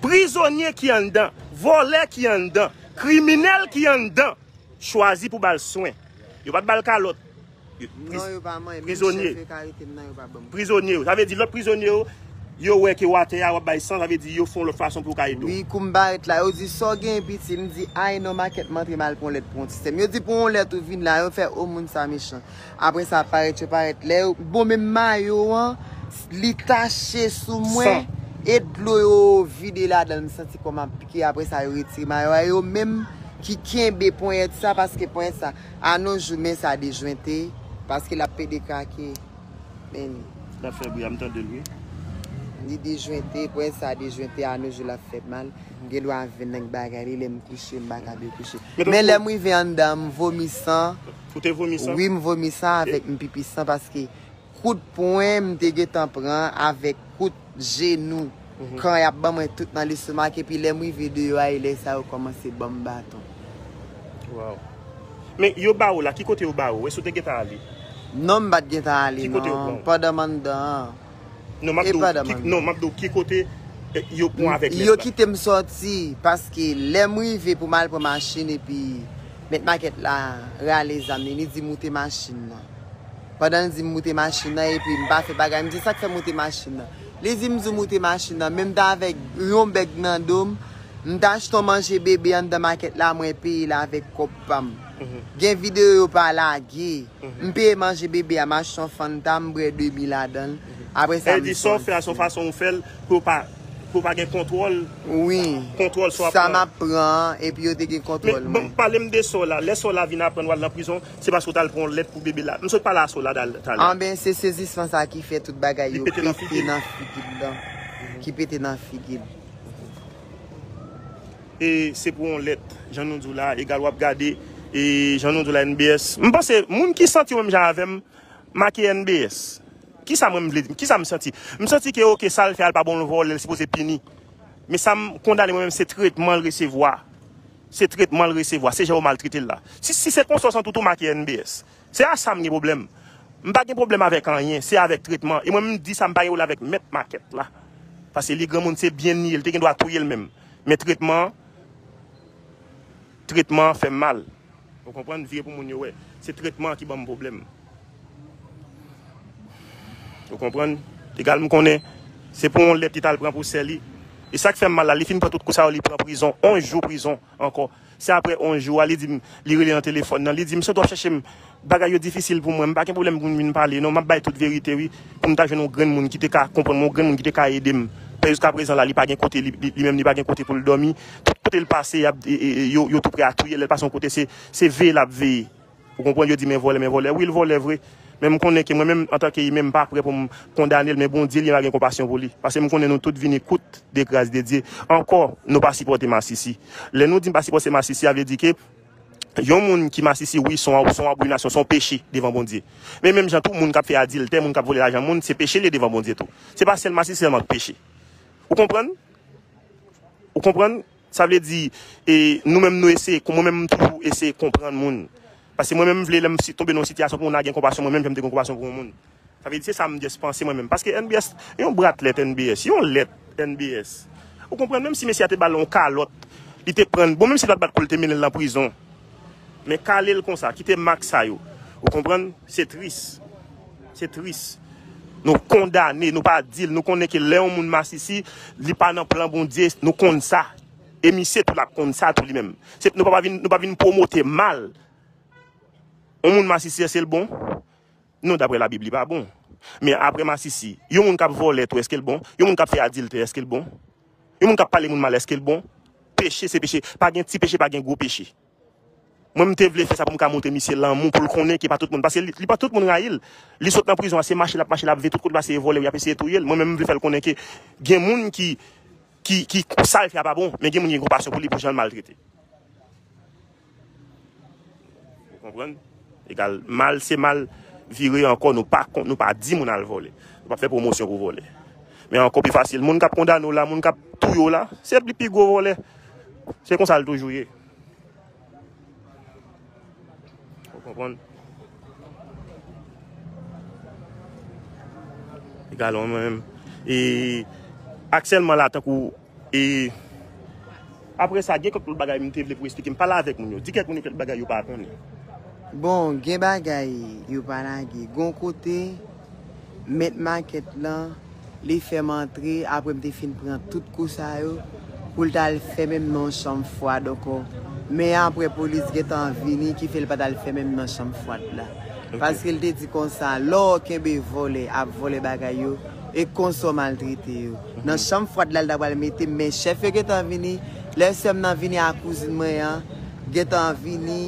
prizonye ki anndan, vòlè ki anndan, kriminèl ki anndan, chwazi pou ba l swen. Yo pa t ba l kalòt. Non, yo pa manyen. Menm prizonye. Chèf yo ka rete m nan, yo pa ban m. Prizonye yo. Sa vle di lòt prizonye yo, yo wè ke w atè a, w ap bay san, sa vle di yo fè yon lòt fason pou yo ka ede w. Wi, kou m parèt la, yo di, "Sa w genyen, piti?" M di, "Ay non, makèt m antre, m al pran lèt pou yon ti sè m." Yo di, "Pou yon lèt ou vin la?" Yo fè, "O, moun sa mechan." Apre sa, parèt yo parèt. Lè yo, bon, menm mayo an, li tache sou mwen, san, e dlo yo vide ladan l, m santi kò m ap pike. Apre sa, yo retire mayo a. Yo menm ki kenbe ponyèt sa, paske ponyèt sa, a nos jours, men sa dejwente, paske l ap pede krake. Men li. L ap fè bri a, m tande l, wi. Li dejwente, ponyèt sa dejwente, a nos jours, l ap fè mal. M gen dwa vin nan bagay li, lè m kouche, m pa ka byen kouche. Men lè m rive anndan, m vomi san. Ou te vomi san? Wi, m vomi san avèk m pipi san, paske kout pwen m te gentan pran avèk kout jenou. Mhm. Kan y ap ban mwen tout nan lestomak, epi lè m rive deyò a, e lè sa yo kòmanse ban m baton. Waw. Men yo ba ou la, ki kote yo ba ou? Èske ou te gentan ale? Non, m pa t gentan ale, non. Ki kote yo pran ou? Pandan m anndan an. Non, m ap di w ki, non, m ap di w ki kote, eh, yo pran avèk nèg la. Yo kite m sòti, paske lè m rive pou m al pran machin, epi mèt makèt la rale zam li, li di moute machin nan. Pandan l di m moute machin nan, epi m pa fè bagay, m di, "Sa k fè moute machin nan?" Li di m di w moute machin nan, men m t avèk yon bèg nan do m, m t achte yon manje bebe anndan makèt la, mwen peye l avèk kòb pa m. Gen videyo yo pa lage. M peye manje bebe a, m achte yon Fanta, m bwè demi ladan l. Apre sa, m sòti. Sa vle di sa w fè a, se yon fason ou fè l pou w pa, pou w pa gen kontwòl, wi, kontwòl sou sa m ap pran an, epi yo te gen kontwòl mwen. Men, bon, pale m de sa w la. Lè sa w la vin aprann w al nan prizon, se paske w t al pran yon lèt pou bebe la. M sot pale a sa w la talè. Anben, se sezisman sa ki fè tout bagay yo pete nan figi l lan. Ki pete nan figi l. E se pou yon lèt, jan nou di w la, egal w ap gade, e jan nou di w la, N B S. M panse, moun ki santi yo menm jan avè m, make N B S. Kisa mwen m vle di? Kisa m santi? M santi ke, oke, sa l fè a, l pa bon, l vòlè, l sipoze pini. Men sa m kondane mwen menm, se tretman l resevwa. Se tretman l resevwa. Se jan yo maltrete l la. Si, si se konsa w santi w tou, make N B S. Se a sa m gen pwoblèm. M pa gen pwoblèm avèk anyen. Se avèk tretman. E mwen, m di sa, m pa gen pwoblèm avèk mèt makèt la. Paske li granmoun, se byen li ye. Li te gen dwa touye l menm. Men tretman an, tretman an fè m mal. Ou konprann? Vire pou moun yo wè. Se tretman an ki ban m pwoblèm. Ou konprann? Egal m konnen se pou yon lèt li t al pran pou sè li. E sa k fè m mal la, li fin pran tout kou sa yo, li pran prizon, onz jou prizon ankò. Se apre onz jou a, li di m, li rele nan telefòn nan, li di m, "Mesye, w ap chèche m. Bagay yo difisil pou mwen, m pa gen pwoblèm pou m vin pale, non, m ap bay tout verite, wi. Pou m ta jwenn yon grenn moun ki te ka konprann mwen, yon grenn moun ki te ka ede m." Men jiska prezan la, li pa gen kote, li, li, li menm, li pa gen kote pou l dòmi. Tout kote l pase, y ap, e, e, e, yo, yo tou prè a touye l. Lè l pase yon kote, se, se veye l ap veye. Ou konprann, yo di men vòlè, men vòlè. Wi, l vòlè vre. Men m konnen ke mwen menm, antanke imen, m pa prè pou m kondane l, men Bondye li menm pa gen konpasyon pou li. Paske m konnen nou tout vini kout de gras de Dye. Ankò, nou pa sipòte masisi. Lè nou di m pa sipòte masisi, sa vle di ke yon moun ki masisi, wi, se yon, se yon abominasyon, se yon peche devan Bondye. Men menm jan tou, moun k ap fè adiltè, moun k ap vòlè lajan moun, se peche li ye devan Bondye tou. Se pa sèl masisi sèlman k peche. Ou konprann? Ou konprann? Sa vle di, e, nou menm nou eseye, mwen menm m toujou eseye konprann moun. Paske mwen menm m vle lè m si, tonbe nan yon sitiyasyon pou moun la gen konpasyon mwen menm jan m te gen konpasyon pou yon moun. Sa vle di se sa m just panse mwen menm. Paske N B S, yon brat lèt N B S, yon lèt N B S. Ou konprann, menm si mesye a te ba l yon kalòt, li te pran l, bon, menm si l pa t bat kou l te mennen l nan prizon. Men kale l konsa, kite mak sa yo. Ou konprann? Se tris. Se tris. Nou kondane, nou pa di l, nou konnen ke lè yon moun masisi, li pa nan plan Bondye, nou konn sa. E misye tou l ap konn sa tou li menm. Se, nou pa, pa vin, nou pa vin pwomote mal. Yon moun masisi, èske l bon? Non, daprè Labib, li pa bon. Men apre masisi, yon moun k ap vòlè tou, èske l bon? Yon moun k ap fè adiltè, èske l bon? Yon moun k ap pale moun mal, èske l bon? Peche se peche. Pa gen ti peche, pa gen gwo peche. Mwen, m te vle fè sa pou m ka montre misye lanmou, pou l konnen ke pa tout moun. Paske li, li pa tout moun rayi l. Li sot nan prizon a, se mache l ap mache, l ap veye tout kote l pase, e vòlè yo, y ap eseye touye l. Mwen menm, m vle fè l konnen ke gen moun ki, ki, ki, sa l fè a pa bon, men gen moun ki gen konpasyon pou li, pou jan l maltrete. Ou konprann? Egal, mal se mal, vire ankò, nou pa kon-, nou pa di moun al vòlè. Nou pa fè pwomosyon pou vòlè. Men ankò pi fasil, moun k ap kondane w la, moun k ap touye w la, se li pi gwo vòlè. Se konsa l toujou ye. Ou konprann? Egal, mwen menm. E aktyèlman la, tankou, e apre sa, gen kèk lòt bagay m te vle pou esplike. M pale avèk moun yo. Di kèk moun yo kèk bagay yo pa konnen. Bon, gen bagay yo pa lage. Gon kote, mèt makèt lan, li fè m antre, apre m te fin pran tout kou sa yo, pou l t al fèmen m nan yon chanm fwad ankò. Men apre polis gentan vini, ki fè l pa t al fèmen m nan chanm fwad la. Ok. Paske l te di konsa, lè w kenbe vòlè ap vòlè bagay yo, e konsa w maltrete yo. Nan chanm fwad la, l ta pral mete m, men chèf yo gentan vini. Lè sè m nan vini a kouzin mwen an, gentan vini,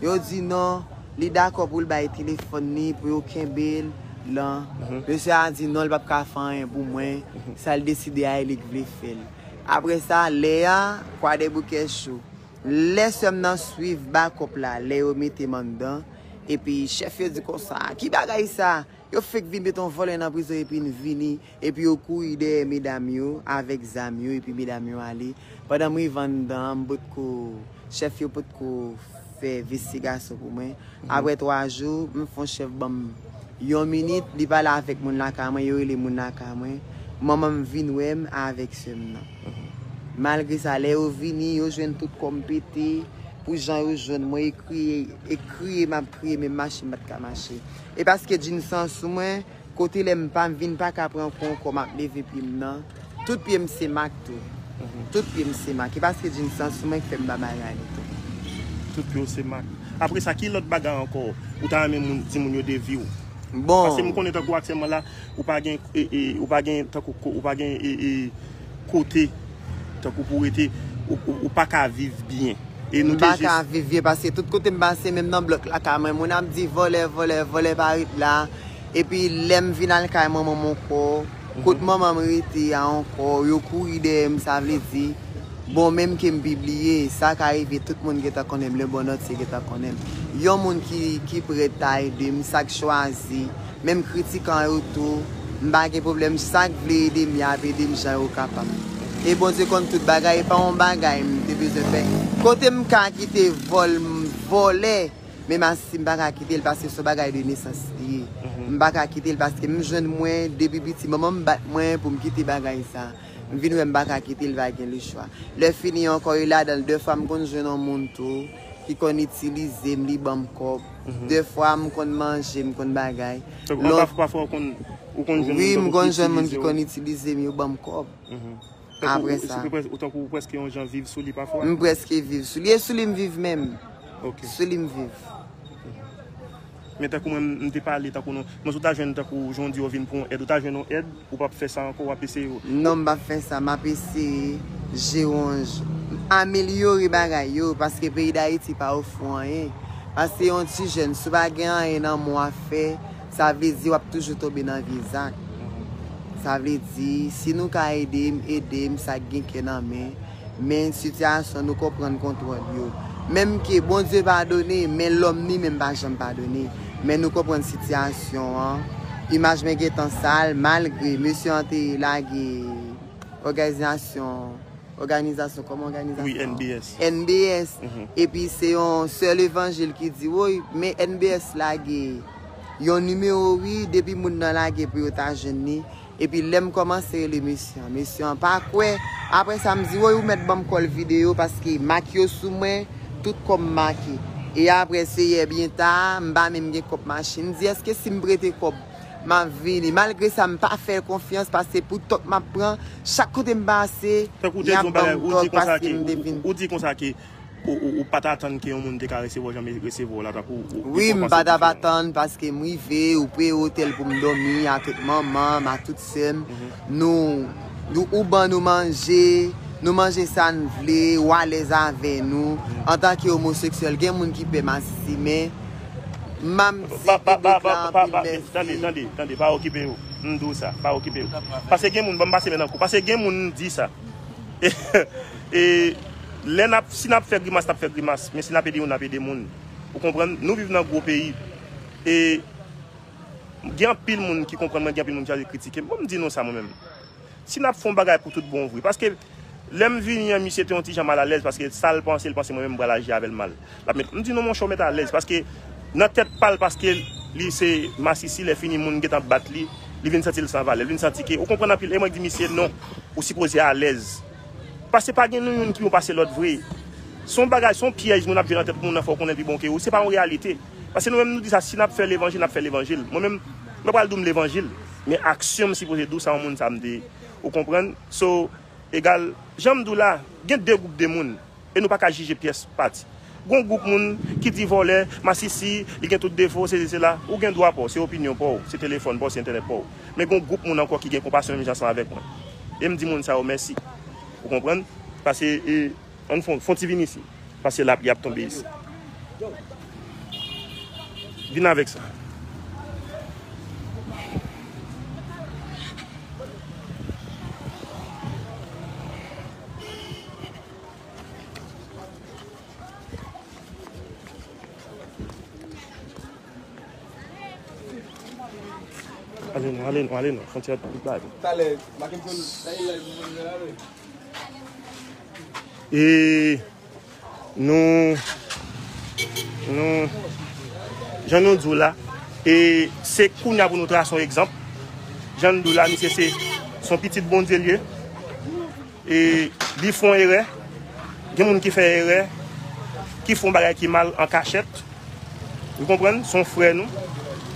yo di non, li dakò pou l bay telefòn li, pou yo kenbe l lan. Mesye a di non, li p ap ka fè anyen pou mwen. Sa l deside a, e li k vle fè l. Apre sa, lè a, Kwadèboukè cho. Lè sè m nan swiv bakòp la, lè yo mete m anndan, epi chèf yo di konsa, "Ki bagay sa? Yo fenk vin mete yon vòlè nan prizon epi n vini, epi yo kouri dèyè medam yo avèk zam yo, epi medam yo ale." Pandan m rive anndan an, m potko, chèf yo potko fè envestigasyon pou mwen. Apre twa jou, m fè yon chèf ban m yon minit, li pale avèk moun lakay mwen, yo rele moun lakay mwen. Manman m vin wè m avèk sè m nan. Malgre sa, lè yo vini, yo jwenn tout kò m pete, pou jan yo jwenn mwen, e kriye, e kriye m ap kriye, menm mache m pa t ka mache. E paske djins lan sou mwen, Kote lè m pa m vin pa ka pran kou ankò, m ap leve pye m nan. Tout pye m se mak tou. Tout pye m se mak. E paske jeans lan sou mwen k fè m pa bagay li tou. Tout pye w se mak. Apre sa, ki lòt bagay ankò ou ta renmen moun, di moun yo de vi w? Bon. Paske m konnen tankou aktyèlman la, ou pa gen, e, e, ou pa gen tankou ko-, ou pa gen, e, e, kote, tankou pou rete, ou, ou, ou pa ka viv byen. E nou M te pa jis ka viv byen paske tout kote m pase, menm nan blòk lakay mwen, moun ap di vòlè, vòlè, vòlè pa ret la. Epi lè m vin al kay manman m ankò, kot manman m rete a ankò, yo kouri dèyè m, sa vle di, bon, menm ke m pibliye, sa ka rive, tout moun gentan konnen m, le monde entier gentan konnen m. Yon moun ki, ki prèt a ede m, sa k chwazi, menm kritikan yo tou, m pa gen pwoblèm, sa k vle ede m, y ap ede m jan yo kapab. E Bondye konn tout bagay, e pa yon bagay m te bezwen fè. Kote m ka kite vòl, m vòlè, men m a si m pa ka kite l paske se yon bagay de nesans li ye. M pa ka kite l paske m jwenn mwen depi piti, manman m bat mwen pou m kite bagay sa. M vin wè m pa ka kite l, pa gen lechwa. Lè fini ankò, e ladan l, dèfwa m konn jwenn yon moun tou ki konn itilize m, li ban m kòb. Dèfwa m konn manje, m konn bagay. Donk, an, pafwa, pafwa ou konn, ou konn jwenn moun, wi, m tankou konn ki jwenn moun ki itilize w, konn itilize m, yo ban m kòb. Apre sa. Ou, ou, ou tankou ou prèske yon jan viv sou li pafwa? M prèske viv sou li. E sou li m viv menm. Ok. Sou li m viv. Men tankou mwen, m te pale tankou nou. Mwen, si w ta jwenn tankou jan w di yo vin pou yon èd, ou ta jwenn yon èd, ou p ap fè sa ankò, w ap eseye. Non, m p ap fè sa, m ap eseye jere yon j-, amelyore bagay yo, paske peyi Dayiti pa ofri w anyen. Paske yon ti jèn, si w pa gen anyen nan men w ap fè, sa vle di w ap toujou tonbe nan vye zak. Sa vle di, si nou ka ede m, ede m, sa k gen kè nan men, men sitiyasyon nou konprann kontwòl yo. Menm ke Bondye padone, men lòm li menm pa janm padone. Men nou konprann sitiyasyon an. Imaj mwen gentan sal, malgre mesye an te lage òganizasyon, òganizasyon, kòman òganizasyon? Wi, N B S. N B S. Epi se yon sèl evanjil ki di, woy, men N B S lage yon nimewo, wi, depi moun nan lage pou yo ta jwenn li. Epi lè m kòmanse rele mesye an, mesye an pa kwè. Apre sa, m di, woy, ou mèt ban m kòl videyo paske mak yo sou mwen, tout kò m make. E apre, se yè byen ta, m pa menm gen kòb machin. M di, èske si m prete kòb, m ap vini? Malgre sa, m pa fè l konfyans paske pou tòk m ap pran, chak kote m pase, y ap ban m tòk paske m te vin. Ou di konsa ke ou, ou, ou pa t atann ke yon moun te ka resevwa w jan m resevwa w la, tankou ou, wi, m pa t ap atann, paske m rive, ou peye otèl pou m dòmi, a tout manman m, a tout sè m. Nou, nou, ou ban nou manje, nou manje sa n vle, ou alèz avè nou. Antanke omoseksyèl, gen moun ki pè masisi, men m ap di piblik la anpil mèsi. Tande, tande, tande, pa okipe yo. M di w sa, pa okipe yo. Paske gen moun, ban m pase men nan kou. Paske gen moun di sa. E, e lè n ap, si n ap fè grimas, n ap fè grimas. Men si n ap ede moun, n ap ede moun. Ou konprann? Nou viv nan gwo peyi. E gen anpil moun ki konprann mwen, gen anpil moun ki al kritike m. Bon, m di nou sa mwen menm. Si n ap fè yon bagay pou tout bon vre. Paske lè m vini an, misye te yon ti jan malalèz, paske sa l panse, l panse mwen menm m pral aji avè l mal. L ap met, m di non, monchè, w mèt alèz, paske nan tèt pa l, paske li se masisi, lè fini moun gentan bat li, li vin santi l san valè, li vin santi ke, ou konprann anpil, e mwen di misye, non, ou sipoze alèz. Paske pa gen nou youn ki bon pase lòt vre. Se yon bagay, se yon pyèj moun ap jwe nan tèt moun nan, fò w konnen pi bon ke ou. Se pa yon reyalite. Paske nou menm nou di sa, si n ap fè levanjil, n ap fè levanjil. Mwen menm, mwen pral di w m levanjil. Men aksyon m sipoze di w sa yon moun sa m te ye. Ou konprann? So, egal, jan m di w la, gen de gwoup de moun. E nou pa ka jije pyès pati. Gon gwoup moun ki di vòlè, masisi, li gen tout defo, sesi, sela. Ou gen dwa pa w, se opinyon pa w, se telefòn pa w, se entènèt pa w. Men gon gwoup moun ankò ki gen konpasyon menm jan ansanm avèk mwen. E m di moun sa yo mèsi. Ou konprann? Paske, e, ann fon, fon ti vin isi. Paske lapli ap tonbe isi. Vin avèk sa. Ale non, ale non, ale non. Fwontyè tout bagay. Talè, Mackenson, sa e live mwen la, wi. E nou, nou, jan nou di w la, e se kounye a pou nou trase yon egzanp. Jan nou di w la, misye se, se yon pitit Bondye l ye. E li fè yon erè. Gen moun ki fè erè, ki fè yon bagay ki mal an kachèt. Ou konprann? Se yon frè nou.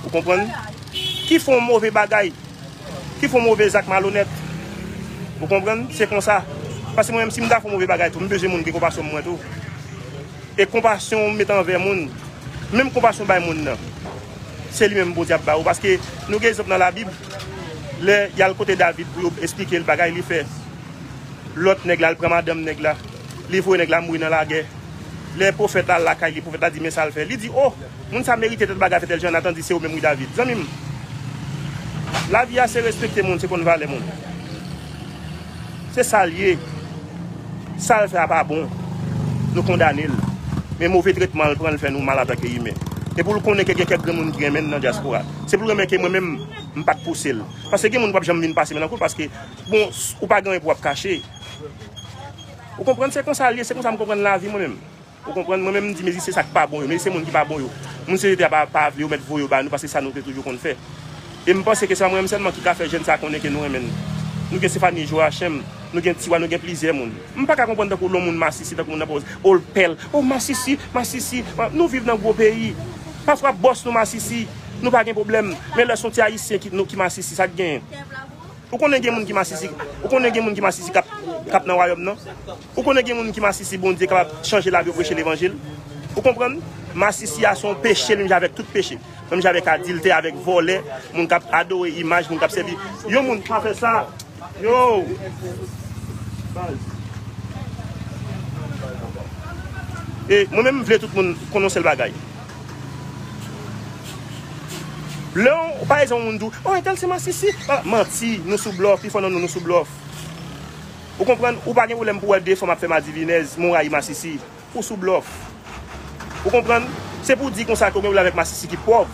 Ou konprann? ki fè yon move bagay, ki fè yon move zak malonèt. Ou konprann? Se konsa. Paske mwen menm, si m ta fè yon move bagay tou, m bezwen moun gen konpasyon pou mwen tou. E konpasyon w met anvè moun, menm konpasyon w bay moun nan, se li menm Bondye ap ba ou. Paske nou gen egzanp nan Labib, lè y al kote David pou yo esplike l bagay, li fè lòt nèg la, l pran madanm nèg la, li voye nèg la mouri nan lagè. Lè pwofèt la al lakay li, pwofèt la di, "Men sa l fè." Li di, "O, moun sa merite tèt bagay fè tèl jan." Natan di, "Se ou menm wi, David." Zanmi m, lavi a se respekte moun, se konn valè moun. Se sa l ye. Sa l fè a pa bon. Nou kondane l. Men move tretman l pran, l fè nou mal antanke imen. E pou l konnen ke gen kèk granmoun ki renmen l nan dyaspora. Se pou l renmen ke mwen menm, m pa t pouse l. Paske gen moun k p ap janm vin pase men nan kou l, paske, bon, s- ou pa gen anyen pou w ap kache. Ou konprann? Se konsa l ye, se konsa m konprann lavi mwen menm. Ou konprann? Mwen menm, m di, mezi se sa k pa bon yo, mezi se moun ki pa bon yo. Moun sosyete a pa, pa vle yo mèt voye yo ba nou, paske sa nou te toujou konn fè. E m panse ke se pa mwen menm sèlman ki ka fè jèn sa konnen ke nou renmen l. Nou gen Stéphanie Joachim, nou gen Tiwa, nou gen plizyè moun. M pa ka konprann tankou lè yon moun masisi, tankou moun nan poz, o l pèl, o masisi, masisi. Nou viv nan gwo peyi. Pafwa bòs nou masisi, nou pa gen pwoblèm. Men lè s on ti ayisyen ki, nou, ki masisi, sa k genyen? Ou konnen gen moun ki masisi, ou konnen gen moun ki masisi k ap, k ap nan wayòm nan? Ou konnen gen moun ki masisi Bondye kapab chanje lavi yo, preche levanjil? Ou konprann? Masisi a se yon peche, menm jan avèk tout peche. Menm jan avèk adiltè, avèk vòlè, moun k ap adore imaj, moun k ap sèvi. Yon moun pa fè sa. Yo! E mwen menm, m vle tout moun konn yon sèl bagay. Lè yon, pa egzanp, yon moun di w, "O, entèl se masisi." Ah, manti, nou sou blòf, pifò nan nou, nou sou blòf. Ou konprann? Ou pa gen pwoblèm pou w wè de fanm ap fè madivinèz, men w rayi masisi. Ou sou blòf. Ou konprann? Se pou w di konsa ke w gen pwoblèm avèk masisi ki pòv.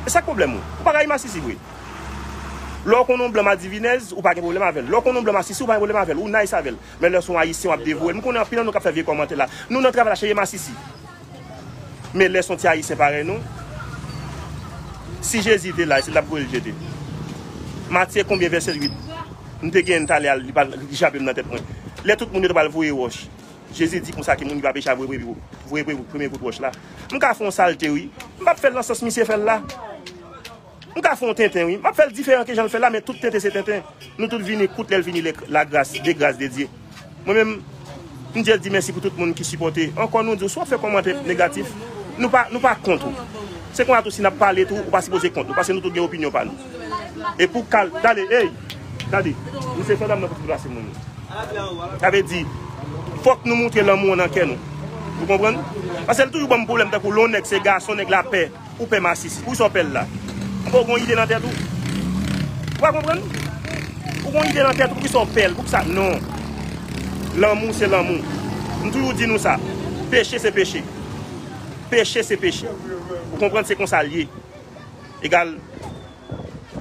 E sa k pwoblèm ou? Ou pa rayi masisi vre. Lè w konn yon blan madivinèz, ou pa gen pwoblèm avè l. Lè w konn yon blan masisi, ou pa gen pwoblèm avè l. Ou nice avè l. Men lè s on ayisyen w ap devore l. M konnen anpil nan nou k ap fè vye kòmantè la. Nou nan travay la, chèche masisi. Men lè s on ti ayisyen parèy nou, si Jezi te la, se l t ap voye l jete. Matye konbyen vèsè uit? M te genyen l talè a, li pa, li chape m nan tèt mwen. Lè tout moun yo te pral voye wòch, Jezi di konsa ke moun ki pa peche a voye, voye, voye, voye premye kout wòch la. M ka fè yon salte wi. M p ap fè l nan sans misye fè l la. M ka fè yon tenten wi. M ap fè l diferan ke jan l fè l la, men tout tenten se tenten. Nou tout vini kout lè l vini lè la grâce, de grâce de Dieu. Mwen menm, m Dye di mèsi pou tout moun ki sipòte. Ankò nou di w, si w ap fè kòmantè negatif, nou pa, nou pa kont ou. Se konsa tou, si n ap pale tou, ou pa sipoze kont nou, paske nou tout gen opinyon pa nou. E pou kal, gade, ey, gade, misye fè dam nan pou ti plase moun. Sa vle di, fòk nou montre lanmou an nan kè nou. Ou konprann? Paske l toujou ban m pwoblèm tankou lè yon nèg se gason, nèg la pè. Ou pè masisi. Poukisa w pè l la? Ou gon ide nan tèt ou? Ou pa konprann? Ou gon ide nan tèt ou, poukisa w pè l? Poukisa? Non. Lanmou se lanmou. M toujou di nou sa. Peche se peche. Peche se peche. Ou konprann? Se konsa l ye. Egal,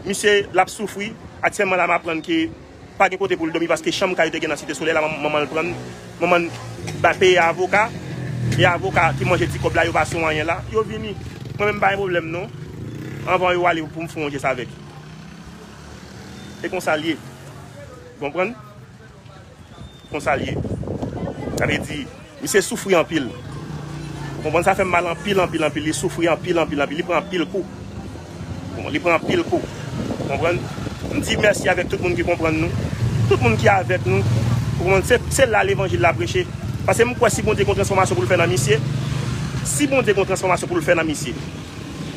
misye, l ap soufri. Aktyèlman la, m aprann ke pa gen kote pou l dòmi paske chanm kay yo te gen nan Site Solèy la, manman, manman l pran l, manman l ba peye avoka, e avoka ki manje ti kòb la, yo pa sou anyen la, yo vini. Mwen menm, m pa gen pwoblèm non. Anvan yo ale pou m fè yon jès avèk. E konsa l ye. Ou konprann? Konsa l ye. Sa vle di, misye soufri anpil. Ou konprann? Sa fè m mal anpil, anpil, anpil. Li soufri anpil, anpil, anpil. Li pran anpil kou. Ou konprann? Li pran anpil kou. Ou konprann? M di mèsi avèk tout moun ki konprann nou. Tout moun ki avèk nou. Ou konprann? Se, se la levanjil la preche. Paske m kwè si Bondye gen yon transfòmasyon pou l fè nan misye, si Bondye gen yon transfòmasyon pou l fè nan misye,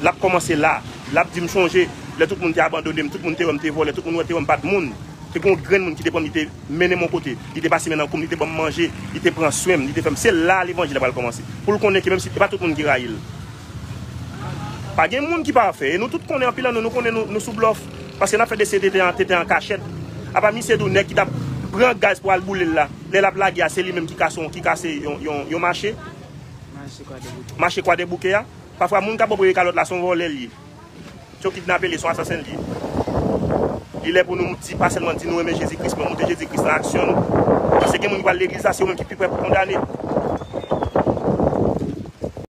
l ap kòmanse la. L ap di m chonje, lè tout moun te abandone m, tout moun te wè m te vòlè, tout moun wè te wè m pa t moun. Te gen yon grenn moun ki te pran m, li te mennen m yon kote, li te pase men nan kou m, li te ban m manje, li te pran swen m, li te fè m. Se la levanjil la pral kòmanse. Pou l konnen ke menm si e pa tout moun ki rayi l. Pa gen moun ki pafè. E nou tout konnen, anpil nan nou, nou konnen nou, nou sou blòf. Paske n ap fè de se tenten an, tenten an kachèt. Apa misye tou, nèg ki t ap pran gaz pou al boule l la, lè l ap lage a, se li menm ki kase, ki kase yon, yon, yon mache. Mache Kwadèboukè a. Pafwa, moun k ap ba w premye kalòt la, se yon vòlè l ye. Si yo kidnape l, se yon asasen l ye. Li lè pou nou di, pa sèlman di nou renmen Jezi Kris, men montre Jezi Kris nan aksyon nou. Paske gen moun ki pral legliz la, se yo menm ki pi prè pou kondane.